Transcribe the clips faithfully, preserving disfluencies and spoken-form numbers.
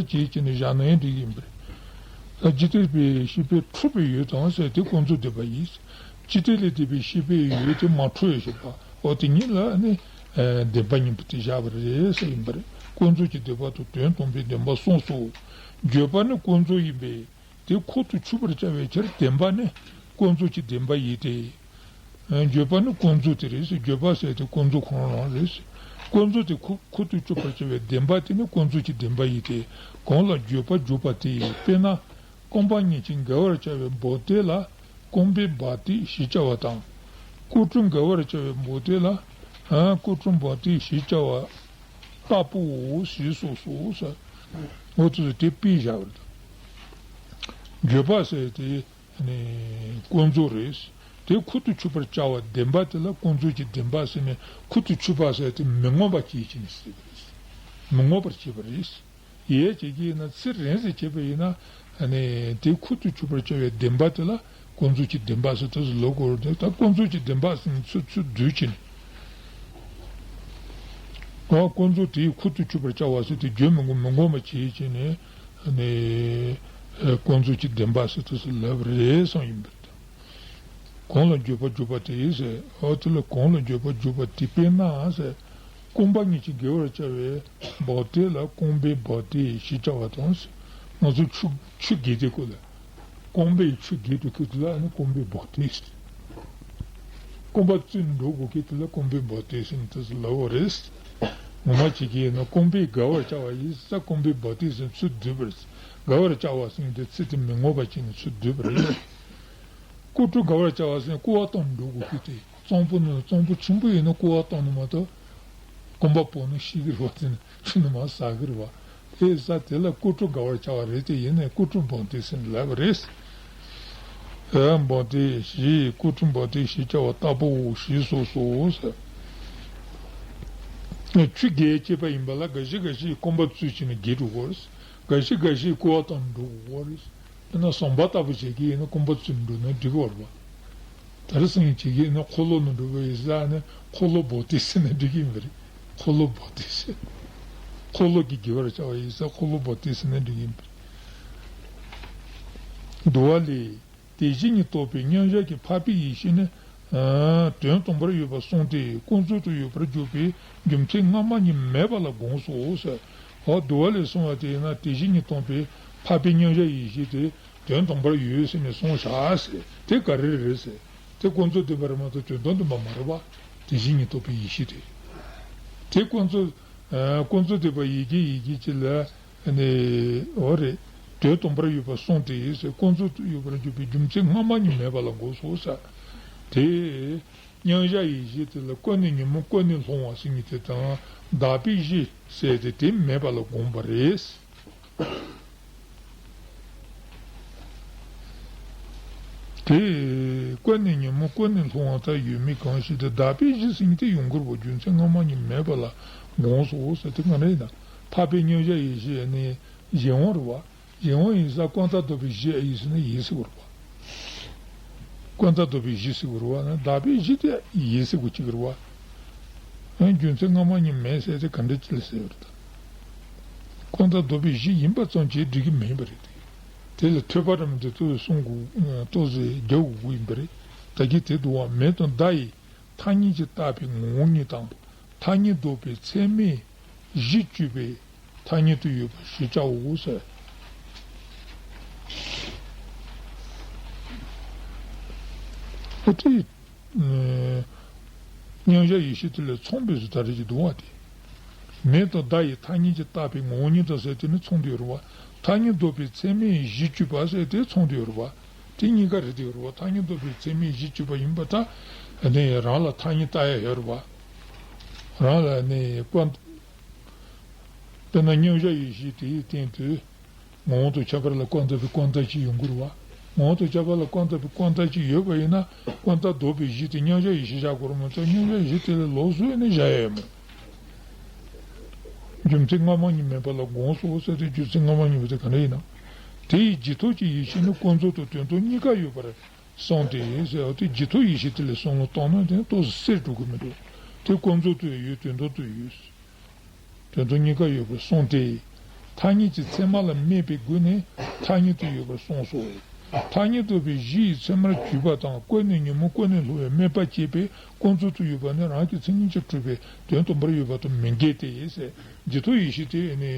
བྱས་བྱས་ནས་བཞག་ན་ཡང་འགྲིག་གི་ཡིན་པ་རེད། ད་ཅི་སྟེ་པའི་ཤེས་པས་འཁྲུལ་པའི་ཡུལ་དང་ཟེར་དེ་ཀུན་རྫོབ་བདེན་པ་ཡིན། ཅི་སྟེ་ལས་འདས་པའི་ཤེས་པའི་ཡུལ་དེ་མ་འཁྲུལ་བའི་ཤེས་པ་འོ་དེ་ཉིད་ལ་ནི་བདེན་པ་ཡིན་པ་དེ་བཞག་པ་རེད་ཟེར་ཡིན་པ་རེད། ཀུན་རྫོབ་ཀྱི་བདེན་པ་དང་དོན་དམ་པའི་བདེན་པ་གསུངས་སོ། བརྗོད་པ་ནི་ཀུན་རྫོབ་ཡིན་པས། དེ་ཁོ་ཐག་ཆོད་པར་བྱ་བའི་ཕྱིར་བདེན་པ་ནི་ཀུན་རྫོབ་ཀྱི་བདེན་པ་ཡིན་ཏེ། བརྗོད་པ་ནི་ཀུན་རྫོབ་དེ་རེད་ཟེར། བརྗོད་པ་ཟེར་དེ་ཀུན་རྫོབ་ཁོ་རང་རང་རེད་ཟེར། ཀུན་རྫོབ་དེ་ཁོ་ཁོ་ཐག་ཆོད་པར་བྱ་བའི་བདེན་པ་དེ་ནི་ཀུན་རྫོབ་ཀྱི་བདེན་པ་ཡིན་ཏེ། གང་ལ་བརྗོད་པ་འཇུག་པ་དེ་ཡིན། དཔེར་ན། རྐང་པ་གཉིས་ཀྱིས་འགལ་བར་བྱ་བའི་འབོལ་སྟེགས་ལ་རྐང་པའི་འབག་སྟེགས་ཞེས་བྱ་བ་དང་། སྐུ་དྲུང་འགལ་བར་བྱ་བའི་འབོལ་སྟེགས་ལ་སྐུ་དྲུང་འབག་སྟེགས་ཞེས་བྱ་བ་ལྟ་བུའོ་ཞེས་གསུངས་སོ། འོ་དེ་ཚོ་དེ་དཔེ་བཞག་པ་རེད། བརྗོད་པ་ཟེར་དེ་ནི་ཀུན་རྫོབ་རེད། དེ་ཁོ་ཐག་ཆོད་པར་བྱ་བ་བདེན་པ་དེ་ལ་ཀུན་རྫོབ་ཀྱི་བདེན་པ་ཟེར་ནས་ཁོ་ཐག་ཆོད་པ་ཟེར་དེ་མི་མངོན་པ་བྱེད་ཀྱི་ནི་ཟེར་བ་རེད། མི་མངོན་པར་བྱེད་པ་རེད། ཡས་བྱེད་ཀྱི་ཡིན་ན་ཚེ་རིང་ཟེར་བྱེད་པ་ཡིན་ན་ནི་དེ་ཁོ་ཐག་ཆོད་པར་བྱ་བའི་བདེན་པ་དེ་ལ་ཀུན་རྫོབ་ཀྱི་བདེན་པ་ཟེར་དེ་ཚོ་ལབ་དགོས་རེད། ད་ཀུན་རྫོབ་ཀྱི་བདེན་པ་ཟེར་ནས་ཚུར་ཚུར་བསྡུས་བྱས་ནས། ཨ་ཀུན་རྫོབ་དེའི་ཁོ་ཐག་ཆོད་པར་བྱ་བ་ཟེར་དེ་བརྗོད་མི་དགོས་མི་མངོན་པ་བྱེད་བྱས་ནས་ནི་ཀུན་རྫོབ་ཀྱི་བདེན་པ་ཟེར་དེ་ཚོ་ལབ་རེད་གསུངས་ཡིན་པ་རེད། གང་ལ་བརྗོད་པ་འཇུག་པ་དེ་ཟེར། འོ་དེ་ལ་གང་ལ་བརྗོད་པ་འཇུག་པ་དེ་དཔེར་ན་ཟེར། རྐང་པ་གཉིས་ཀྱིས་འགལ་བར་བྱ་བའི་འབག་སྟེགས་ལ་རྐང་པའི་འབག་སྟེགས་ཞེས་བྱ་བ་དང་ཟེར། ང་ཚོ་ཆུ་ཆུ་རྒལ་དུས་སྐབས་ལ། རྐང་པས་ཆུ་རྒལ་འགྲོ་མཁན་དེ་ལ་ནི་རྐང་པའི་འབག་སྟེགས་ཟེར། རྐང་པ་བཙུགས་ནས་འགྲོ་དགོས་མཁན་དེ་ལ་རྐང་པའི་འབག་སྟེགས་ཟེར་ནས་དེ་ཚོ་ལབ་པ་རེད། ངོ་མ་བྱེད་ཀྱི་ཡིན་ན་རྐང་པས་འགལ་བར་བྱ་བ་ཡིན་ཙང་རྐང་པའི་འབག་སྟེགས་ཟེར་ནས་ཚུར་བསྡུས་པ་རེད། འགལ་བར་བྱ་བ་ཟེར་མཁན་དེ་ཚིག་དེ་མི་མངོན་པ་བྱས་ནས་ཚུར་བསྡུས་པ་རེད། སྐུ་དྲུང་འགལ་བར་བྱ་བ་ཟེར་ནས་སྐུ་པར་བཏང་ནས་འགྲོ་དགོས་ཀྱི་དེ་གཙང་པོ་ནི་གཙང་པོ་ཆེན་པོ་ཡིན་ན་སྐུ་པར་བཏང་ནས་མ་གཏོགས། རྐང་པ་སྤོ་ནས་ཤི་གི་རེད་བ། དེ་ནི་ཤི་ནས་མར་ཟག་གི་རེད་བ། དེ་ས་དེ་ལ་སྐུ་དྲུང་འགལ་བར་བྱ་བ་རེད་དེ་ཡིན་ནའི་སྐུ་དྲུང་འབག་སྟེགས་ཟེར་ནས་ལབ་པ་རེད། ཨེ་འབག་སྟེགས་ཞེས་སྐུ་དྲུང་འབག་སྟེགས་ཞེས་བྱ་བ་ལྟ་བུའོ་ཞེས་གསུངས་སོ། ཆུ་རྒལ་བྱེད་པ་ཡིན་པ་ལ་འགའ་ཞིག་འགའ་ཞིག་རྐང་པ་བཙུགས་བྱས་ནས་རྒལ་འགྲོ་གི་རེད། འགའ་ཞིག་འགའ་ཞིག་སྐུ་པར་བཏང་ནས་འགྲོ་དགོས་རེད། དཔེར་ན་ཟམ་པ་ལྟ་བུ་བྱེད་ཀྱི་ཡིན་ན་རྐང་པ་བཙུགས་འགྲོ་ན་འགྲིག་གི་རེད་བ། དེར་སེང་བྱེད་ཀྱི་ཡིན་ན་འཁོར་ལོ་ནང་འགྲོ་བ་ཡིན་ཙང་ནི་འཁོར་ལོ་འབག་སྟེགས་ཟེར་ན་འགྲིག་གི་ཡིན་པ་རེད། འཁོར་ལོ་འབག་སྟེགས་ཟེར། འཁོར་ལོ་གིས་རྒལ་བར་བྱ་བ་ཡིན་ཙང་འཁོར་ལོ་འབག་སྟེགས་ཟེར་ན་འགྲིག་གི་ཡིན་པ་རེད། འདུལ་བ་ལས། དེ་བཞིན་ཉིད་རྟོགས་པའི་མཉམ་གཞག་གི་འཕགས་པའི་ཡེ་ཤེས་ནི། དོན་དམ་པར་ཡོད་པར་གསུངས་ཏེ་ཀུན་རྫོབ་ཏུ་ཡོད་པར་གྱུར་པའི་རྒྱུ་མཚན་སྔ་མ་ཉིད་མེད་པ་ལ་དགོངས་སོ་ཟེར། འོ་འདུལ་བ་ལས་གསུངས་པ་དེ་ཡིན་ན་དེ་བཞིན་ཉིད་རྟོགས་པའི་འཕགས་པའི་མཉམ་གཞག་ཡེ་ཤེས་དེ་དོན་དམ་པར་ཡོད་ཟེར་ནས་གསུངས་བཞག་ཟེར། དེ་ག་རེ་རེད་ཟེར། དེ་ཀུན་རྫོབ་བདེན་པ་རེད་མ་གཏོགས་དོན་དམ་བདེན་པ་མ་རེད་པ། དེ་བཞིན་ཉིད་རྟོགས་པའི་ཡེ་ཤེས་དེ། དེ་ཀུན་རྫོབ། ཨ་ཀུན་རྫོབ་བདེན་པ་ཡི་གེ་ཡི་གེ་གཅིག་ལ་ནི་འོ་རེད། དོན་དམ་པར་ཡོད་པར་གསུངས་ཏེ་ཟེར། ཀུན་རྫོབ་ཏུ་ཡོད་པར་གྱུར་པའི་རྒྱུ་མཚན་སྔ་མ་ཉིད་མེད་པ་ལ་དགོངས་སོ་ཟེར། དེ་མཉམ་གཞག་ཡེ་ཤེས་དེ་ལ་ཀུན་ནས་ཉོན་མོངས་ཀུན་ནས་སློང་བ་ཟེར་མཁན་དེ་དང་དག་པའི་གཞི་ཟེར་ཏེ་དེ་མེད་པ་ལ་དགོངས་པ་རེད། དེ་ཀུན་ནས་ཉོན་མོངས་ཀུན་ནས་སློང་བ་ལྟར་ཡོད་མིན་གང་ཞིག་དེ་དག་པའི་གཞི་ཟེར་མཁན་དེ་ཡོང་གི་རེད་པ། རྒྱུ་མཚན་སྔ་མ་ཉིད་མེད་པ་ལ་དགོངས་སོ་ཟེར་དེ་ག་རེ་ཡིན་ན། འཕགས་པའི་མཉམ་གཞག་ཡེ་ཤེས་ནི་གཞན་དབང་རེད་པ། གཞན་དབང་ཡིན་ཙང་ཀུན་རྟོག་ལྡོག་པའི་གཞི་ཨ་ཡིན་ཟེར་ན་ཡིན་ཟེར་དགོས་རེད་པ། ཀུན་རྟོག་ལྡོག་པའི་གཞི་ཟེར་དགོས་རེད་པ། ན་དག་པའི་གཞི་དེ་ཡིན་ཟེར་དགོས་ཀྱི་རེད་པ། ཡང་རྒྱུ་མཚན་སྔ་མ་ཉིད་མེད་ཟེར་དེ་ག་འདྲ་ཅིག་ལ་ཟེར་བ་རེད་ད། ཀུན་རྟོག་ལྡོག་པའི་གཞི་ཡིན་པ་ཙམ་གྱིས་འགྲིག་གི་མིན་པ་རེད་དེ། དེ་ལ་ཐོས་པ་རྣམས་དེ་ལྟོས་གསུང་དགོས་ལྟོས་ཟེར་རྒྱག་དགོས་ཀྱི་ཡིན་པ་རེད། ད་གིན་དེ་འདུག་པ། མེ་དང་མདའ་ཡི་ཐ་སྙད་ཀྱིས་བཏགས་པའི་ངོ་བོ་ཉིད་དང་། ཐ་སྙད་ལྡོག་པའི་ཚད་མས་གཞི་གཅོད་པའི་ཐ་སྙད་དུ་ཡོད་པ་ཞེས་བྱའོ་ཟེར། ཨ་ཏི། མཉམ་གཞག་ཡེ་ཤེས་དེ་ལས་མཚུངས་པའི་བཟོ་ལྟ་རེ་ཅིག་འདུག་པ་དེ། མེ་དང་མདའ་ཡི་ཐ་སྙད་ཀྱིས་བཏགས་པའི་ངོ་བོ་ཉིད་དང་ཟེར་དེ་ནི་མཚུངས་དེ་ཡོད་རེད་པ། ཐ་སྙད་ལྡོག་པའི་ཚད་མས་གཞི་གཅོད་པ་ཟེར་དེ་མཚུངས་དེ་ཡོད་རེད་པ། དེ་གཉིས་ཀ་རེད་དེ་ཡོད་རེད་པ། ཐ་སྙད་ལྡོག་པའི་ཚད་མས་གཞི་གཅོད་པ་ཡིན་པ་ད། ནི་རང་ལ་ཐ་སྙད་བཏགས་ཡ་ཡོད་རེད་པ། རང་ལ་ནི་ཀུན། དཔེར་ན་མཉམ་གཞག་ཡེ་ཤེས་དེའི་སྟེང་དུ། ངོ་བོ་དང་ཁྱད་པར་ལ་ཀུན་རྟོག་པའི་ཀུན་རྟོག་ཅིག་ཡོང་གི་རེད་པ། ངོ་བོ་དང་ཁྱད་པར་ལ་ཀུན་རྟོག་པའི་ཀུན་རྟོག་ཅིག་ཡོད་པ་ཡིན་ན་ཀུན་རྟོག་ལྡོག་པའི་གཞི་དེ་མཉམ་གཞག་ཡེ་ཤེས་བཞག་དགོས་རེད་མ་གཏོགས་མཉམ་གཞག་ཡེ་ཤེས་དེ་ལས་ལོགས་སུ་ནི་བཞག་ཡ་མེད། རྒྱུ་མཚན་སྔ་མ་ཉིད་མེད་པ་ལ་དགོངས་སོ་ཟེར་ཏེ་རྒྱུ་མཚན་སྔ་མ་ཉིད་མེད་དེ་ག་འདྲ་ཡིན་ན། དེ་ཡི་རྗེས་ཐོབ་ཀྱི་ཡེ་ཤེས་ནི་ཀུན་རྫོབ་དང་དོན་དམ་གཉིས་ཀ་ཡོད་པར་གསུངས་ཏེ་ཟེར་བ་དེ་རྗེས་ཐོབ་ཡེ་ཤེས་དེ་ལ་བསམ་བློ་བཏང་ན་དེ་ཏོག་ཙམ་གསལ་འགྲོ་གི་མི་འདུག་དེ་ཀུན་རྫོབ་ཏུ་ཡོད། དོན་དམ་དུ་ཡོད། དོན་དམ་གཉིས་ཀ་ཡོད་པར་གསུངས་ཏེ། ཐ་སྙད་ཀྱི་ཚད་མ་ལ་དམིགས་པའི་སྒོ་ནས་ཐ་སྙད་དུ་ཡོད་པར་གསུངས་སོ། ཐ་སྙད་འདོགས་པའི་གཞི་ཡི་ཚད་མར་གྱུར་པ་དང་། ཀུན་ནས་ཉོན་མོངས་ཀུན་ནས་སློང་བའི་དམིགས་པ་བསྐྱེད་པའི་ཀུན་རྫོབ་ཏུ་ཡོད་པ་ནི་རང་གི་མཚན་ཉིད་ཀྱིས་གྲུབ་པའི་དོན་སྟོང་པར་ཡོད་པ་དང་མི་འགལ་ཏེ་ཟེར། རྗེས་ཐོབ་ཡེ་ཤེས་དེ་ནི་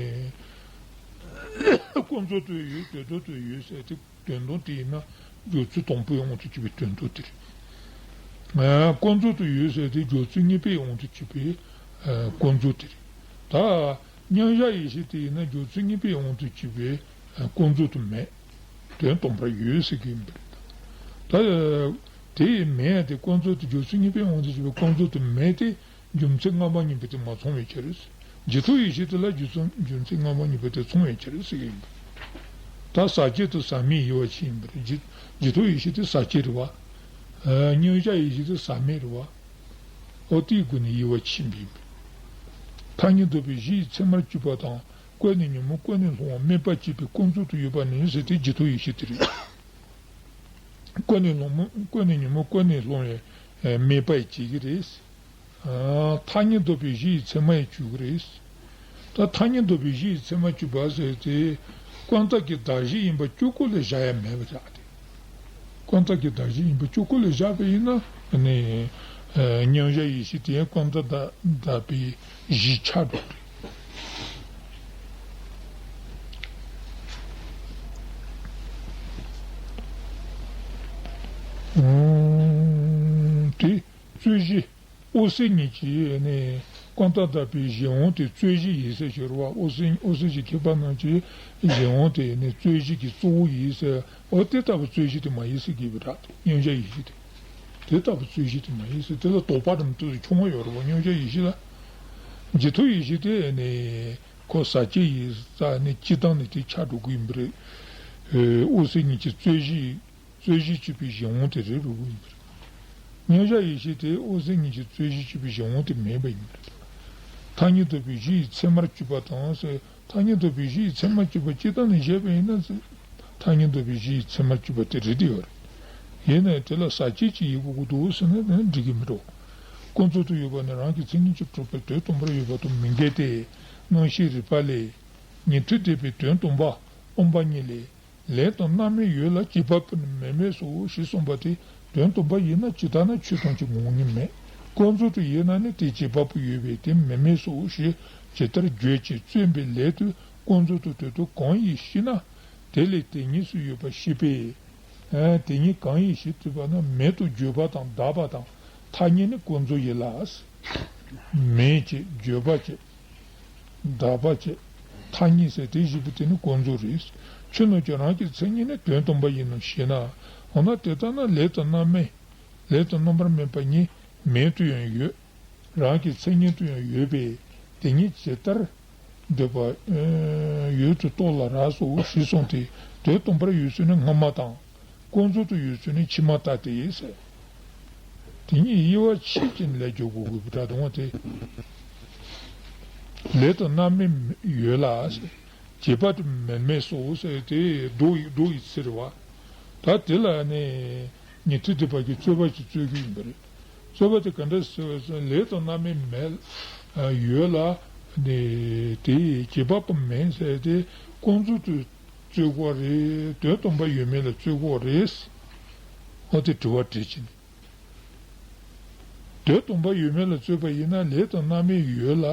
ཀུན་རྫོབ་ཏུ་ཡོད། དོན་སྟོང་དུ་ཡོད་ཟེར་དེ། དོན་སྟོང་དེ་ཡིན་ན་སྦྱོར་ཚུལ་དང་པོའི་དབང་དུ་གྱུར་པའི་དོན་སྟོང་དེ་རེད། ཨ། ཀུན་རྫོབ་ཏུ་ཡོད་ཟེར་དེ་སྦྱོར་ཚུལ་གཉིས་པའི་དབང་དུ་གྱུར་པའི་ཨ་ཀུན་རྫོབ་དེ་རེད། ད་མཉམ་གཞག་ཡེ་ཤེས་དེ་ཡིན་ན་སྦྱོར་ཚུལ་གཉིས་པའི་དབང་དུ་གྱུར་པའི་ཨ་ཀུན་རྫོབ་ཏུ་མེད། དོན་སྟོང་པར་ཡོད་ཟེར་གྱི་ཡིན་པ་རེད། ད་དེ་མེད་དེ་ཀུན་རྫོབ་ཏུ་སྦྱོར་ཚུལ་གཉིས་པའི་དབང་དུ་གྱུར་པའི་ཀུན་རྫོབ་ཏུ་མེད་དེ། རྒྱུ་མཚན་སྔ་མ་གཉིས་པོ་དེ་མ་ཚང་བའི་ཕྱིར། རྗེས་ཐོབ་ཡེ་ཤེས་དེ་ལ་རྒྱུ་མཚན་རྒྱུ་མཚན་སྔ་མ་གཉིས་པོ་དེ་ཚང་བའི་ཕྱིར་ཟེར་གྱི་ཡིན་པ། ད་ཟག་བཅས་དང་ཟག་མེད་དབྱེ་བ་ཕྱེ་ཡིན་པ་རེད། རྗེས་རྗེས་ཐོབ་ཡེ་ཤེས་དེ་ཟག་བཅས་རེད་བ། ཨ། མཉམ་གཞག་ཡེ་ཤེས་དེ་ཟག་མེད་རེད་བ། ཨོ་དེའི་སྒོ་ནས་དབྱེ་བ་ཕྱེ་ཡིན་པ། ཐ་སྙད་འདོགས་པའི་གཞི་ཡི་ཚད་མར་གྱུར་པ་དང་། ཀུན་ནས་ཉོན་མོངས་ཀུན་ནས་སློང་བ་དམིགས་པ་བསྐྱེད་པའི་ཀུན་རྫོབ་ཏུ་ཡོད་པ་ནི་ཟེར་དེ་རྗེས་ཐོབ་ཡེ་ཤེས་དེ་རེད། ཀུན་ནས་སློང་མོ་ཀུན་ནས་ཉོན་མོངས་ཀུན་ནས་སློང་བའི་དམིགས་པ་བསྐྱེད་ཀྱི་རེད། ཨ། ཐ་སྙད་འདོགས་པའི་གཞི་ཡི་ཚད་མ་ཡང་གྱུར་གྱི་རེད། ད་ཐ་སྙད་འདོགས་པའི་གཞི་ཡི་ཚད་མ་གྱུར་པ་ཟེར་ཏེ། ཀུན་བརྟགས་ཀྱི་གདགས་གཞི་ཡིན་པ་གཅིག་པོ་ལས་བཞག་ཡ་མེད་པ་བཞག་སྟེ། ཀུན་བརྟགས་ཀྱི་གདགས་གཞི་ཡིན་པ་གཅིག་པོ་ལས་བཞག་པ་ཡིན་ན་ནི། ཨ། མཉམ་གཞག་ཡེ་ཤེས་དེ་ཡང་ཀུན་བརྟགས་གདགས་པའི་གཞི་ཆགས་འགྲོ་གི་རེད། ཨུམ། དེ་རྩོད་གཞི། འོད་གསལ་ཉིད་ཀྱི་ནི་ཀུན་བརྟགས་གདགས་པའི་གཞན་དབང་དེ་རྩོད་གཞི་ཡིན་ཟེར་ཞུ་རེད་བ། འོད་གསལ་འོད་གསལ་གྱི་ཁྱད་པར་རྣམས་ཀྱི་གཞན་དབང་དེ་ནི་རྩོད་གཞི་གི་གཙོ་བོ་ཡིན་ཟེར། འོ་དེ་ལྟ་བུ་རྩོད་གཞི་དེ་མ་ཡིན་ཟེར་གྱི་ཡོད་པ་འདྲ། མཉམ་གཞག་ཡེ་ཤེས་དེ། དེ་ལྟ་བུ་རྩོད་གཞི་དེ་མ་ཡིན་ཟེར། དེ་ལ་དོགས་པ་རང་དུ་ཆུང་བ་ཡོད་རེད་བ། མཉམ་གཞག་ཡེ་ཤེས་ལ། རྗེས་ཐོབ་ཡེ་ཤེས་དེ་ནི་ཁོ་ཟག་བཅས་ཡིན་ཙང་ནི་སྤྱིར་བཏང་ནི་དེ་ཆགས་འགྲོ་གི་ཡིན་པ་རེད། འོད་གསལ་ཉིད་ཀྱི་རྩོད་གཞི། རྩོད་གཞི་གཅིག་པའི་གཞན་དབང་དེ་རེད་འགྲོ་གི་ཡིན་པ་རེད། མཉམ་གཞག་ཡེ་ཤེས་དེ་འོད་གསལ་ཉིད་ཀྱི་རྩོད་གཞི་གཅིག་པའི་གཞན་དབང་དེ་མེད་པ་ཡིན་པ་རེད། ཐ་སྙད་འདོགས་པའི་གཞི་ཡི་ཚད་མར་གྱུར་པ་དང་ཟེར། ཐ་སྙད་འདོགས་པའི་གཞི་ཡི་ཚད་མར་གྱུར་པ་སྤྱིར་བཏང་ནས་བཤད་པ་ཡིན་ན་ཟེར། ཐ་སྙད་འདོགས་པའི་གཞི་ཡི་ཚད་མར་གྱུར་པ་དེ་རེད་དེ་ཡོད་རེད། ཡིན་ནའི་དེ་ལ་ཟག་བཅས་ཀྱི་ཡི་གུ་གུ་འདུག་ཟེར་ན་ནི་འགྲིག་གི་མི་འགྲོ། ཀུན་རྫོབ་ཏུ་ཡོད་པ་ནི་རང་གི་མཚན་ཉིད་ཀྱིས་གྲུབ་པའི་དོན་སྟོང་པར་ཡོད་པ་དང་མི་འགལ་ཏེ། རྣམ་ཤེས་རིག་པ་ལས། ཉན་ཐོས་སྡེ་པའི་དོན་སྟོང་པ་དབུ་མ་གཉིས་ལས། ལས་དང་རྣམ་སྨིན་ཡོད་ལ་བྱེད་པ་པོ་ནི་མེད་མོད་སོ་ཞེས་གསུངས་པ་དེ་དོན་སྟོང་པ་ཡིན་ན་ཇི་ལྟར་ན་ཆོས་ཐམས་ཅད་ངོ་བོ་ཉིད་མེད། ཀུན་རྫོབ་ཏུ་ཡོད་ན་ནི་དེ་བྱེད་པ་པོ་ཡོད་པས་དེ་མེད་མོད་སོ་ཞེས་ཇི་ལྟར་བརྗོད་ཅེས་རྩོད་པའི་ལས་དེ་ཀུན་རྫོབ་ཏུ་དོན་དུ་གང་ཡིན་ཞེ་ན། དེ་ལས་དེ་ཉིད་སུ་ཡོད་པ་ཤེས་པས། ཨ། དེ་ཉིད་གང་ཡིན་ཞེས་དྲིས་པ་ན་མེད་དོ། བརྗོད་པ་དང་གདགས་པ་དང་ཐ་སྙད་ནི་ཀུན་རྫོབ་ཡིན་ལ། མེད་ཅེས་བརྗོད་པ་ཅེས། གདགས་པ་ཅེས། ཐ་སྙད་ཟེར་དེ་བཞི་པོ་དེ་ནི་ཀུན་རྫོབ་རེད། ཁྱོད་རྣམས་ཀྱི་རང་གི་མཚན་ཉིད་ནི་དོན་སྟོང་པ་ཡིན་ནོ་ཞེ་ན། འོ་ན་དེ་ལྟ་ན་ལས་དང་རྣམ་སྨིན། ལས་དང་རྣམ་པར་སྨིན་པ་གཉིས་མེད་དུ་ཡང་ཡོད། རང་གི་མཚན་ཉིད་དུ་ཡང་ཡོད་པས་དེ་ཉིད་ཇི་ལྟར་འདོད་པ་ཡོད་དུ་རྟོགས་ལ་རག་སོ་ཞེས་གསུངས་ཏེ། དོན་སྟོང་པར་ཡོད་ཚུལ་ནི་སྔ་མ་དང་། ཀུན་རྫོབ་ཏུ་ཡོད་ཚུལ་ནི་ཕྱི་མ་ལྟ་སྟེ་ཟེར། དེ་ཉིད་དབྱེ་བ་ཕྱེ་ཅིང་ལས་སྦྱོར་དགོས་དགོས་པ་འདྲ་དང་དེ། ལས་དང་རྣམ་སྨིན་ཡོད་ལ་ཟེར། བྱེད་པ་དེ་མེད་མོད་སོ་ཟེར་དེ་མདོ་ཡི་མདོ་ཡི་ཚིག་རེད་བ། ད་དེ་ལ་ནི་ཉན་ཐོས་སྡེ་པ་གིས་རྩོད་པ་ཅིག་རྩོད་ཀྱི་ཡིན་པ་རེད། རྩོད་པ་དེ་ག་འདྲ་ཟེར་བ་ཟེར་ན་ལས་དང་རྣམ་སྨིན་མེད་ཡོད་ལ་ནི་དེ་བྱེད་པ་པོ་མེད་ཟེར་དེ་ཀུན་རྫོབ་ཏུ་རྩོད་དགོས་རེད། དོན་སྟོང་པ་ཡོད་མེད་ལ་རྩོད་དགོས་རེད། འོ་དེ་དྲི་བ་དྲིས་ཕྱིན། དོན་སྟོང་པ་ཡོད་མེད་ལ་རྩོད་པ་ཡིན་ན་ལས་དང་རྣམ་སྨིན་ཡོད་ལ་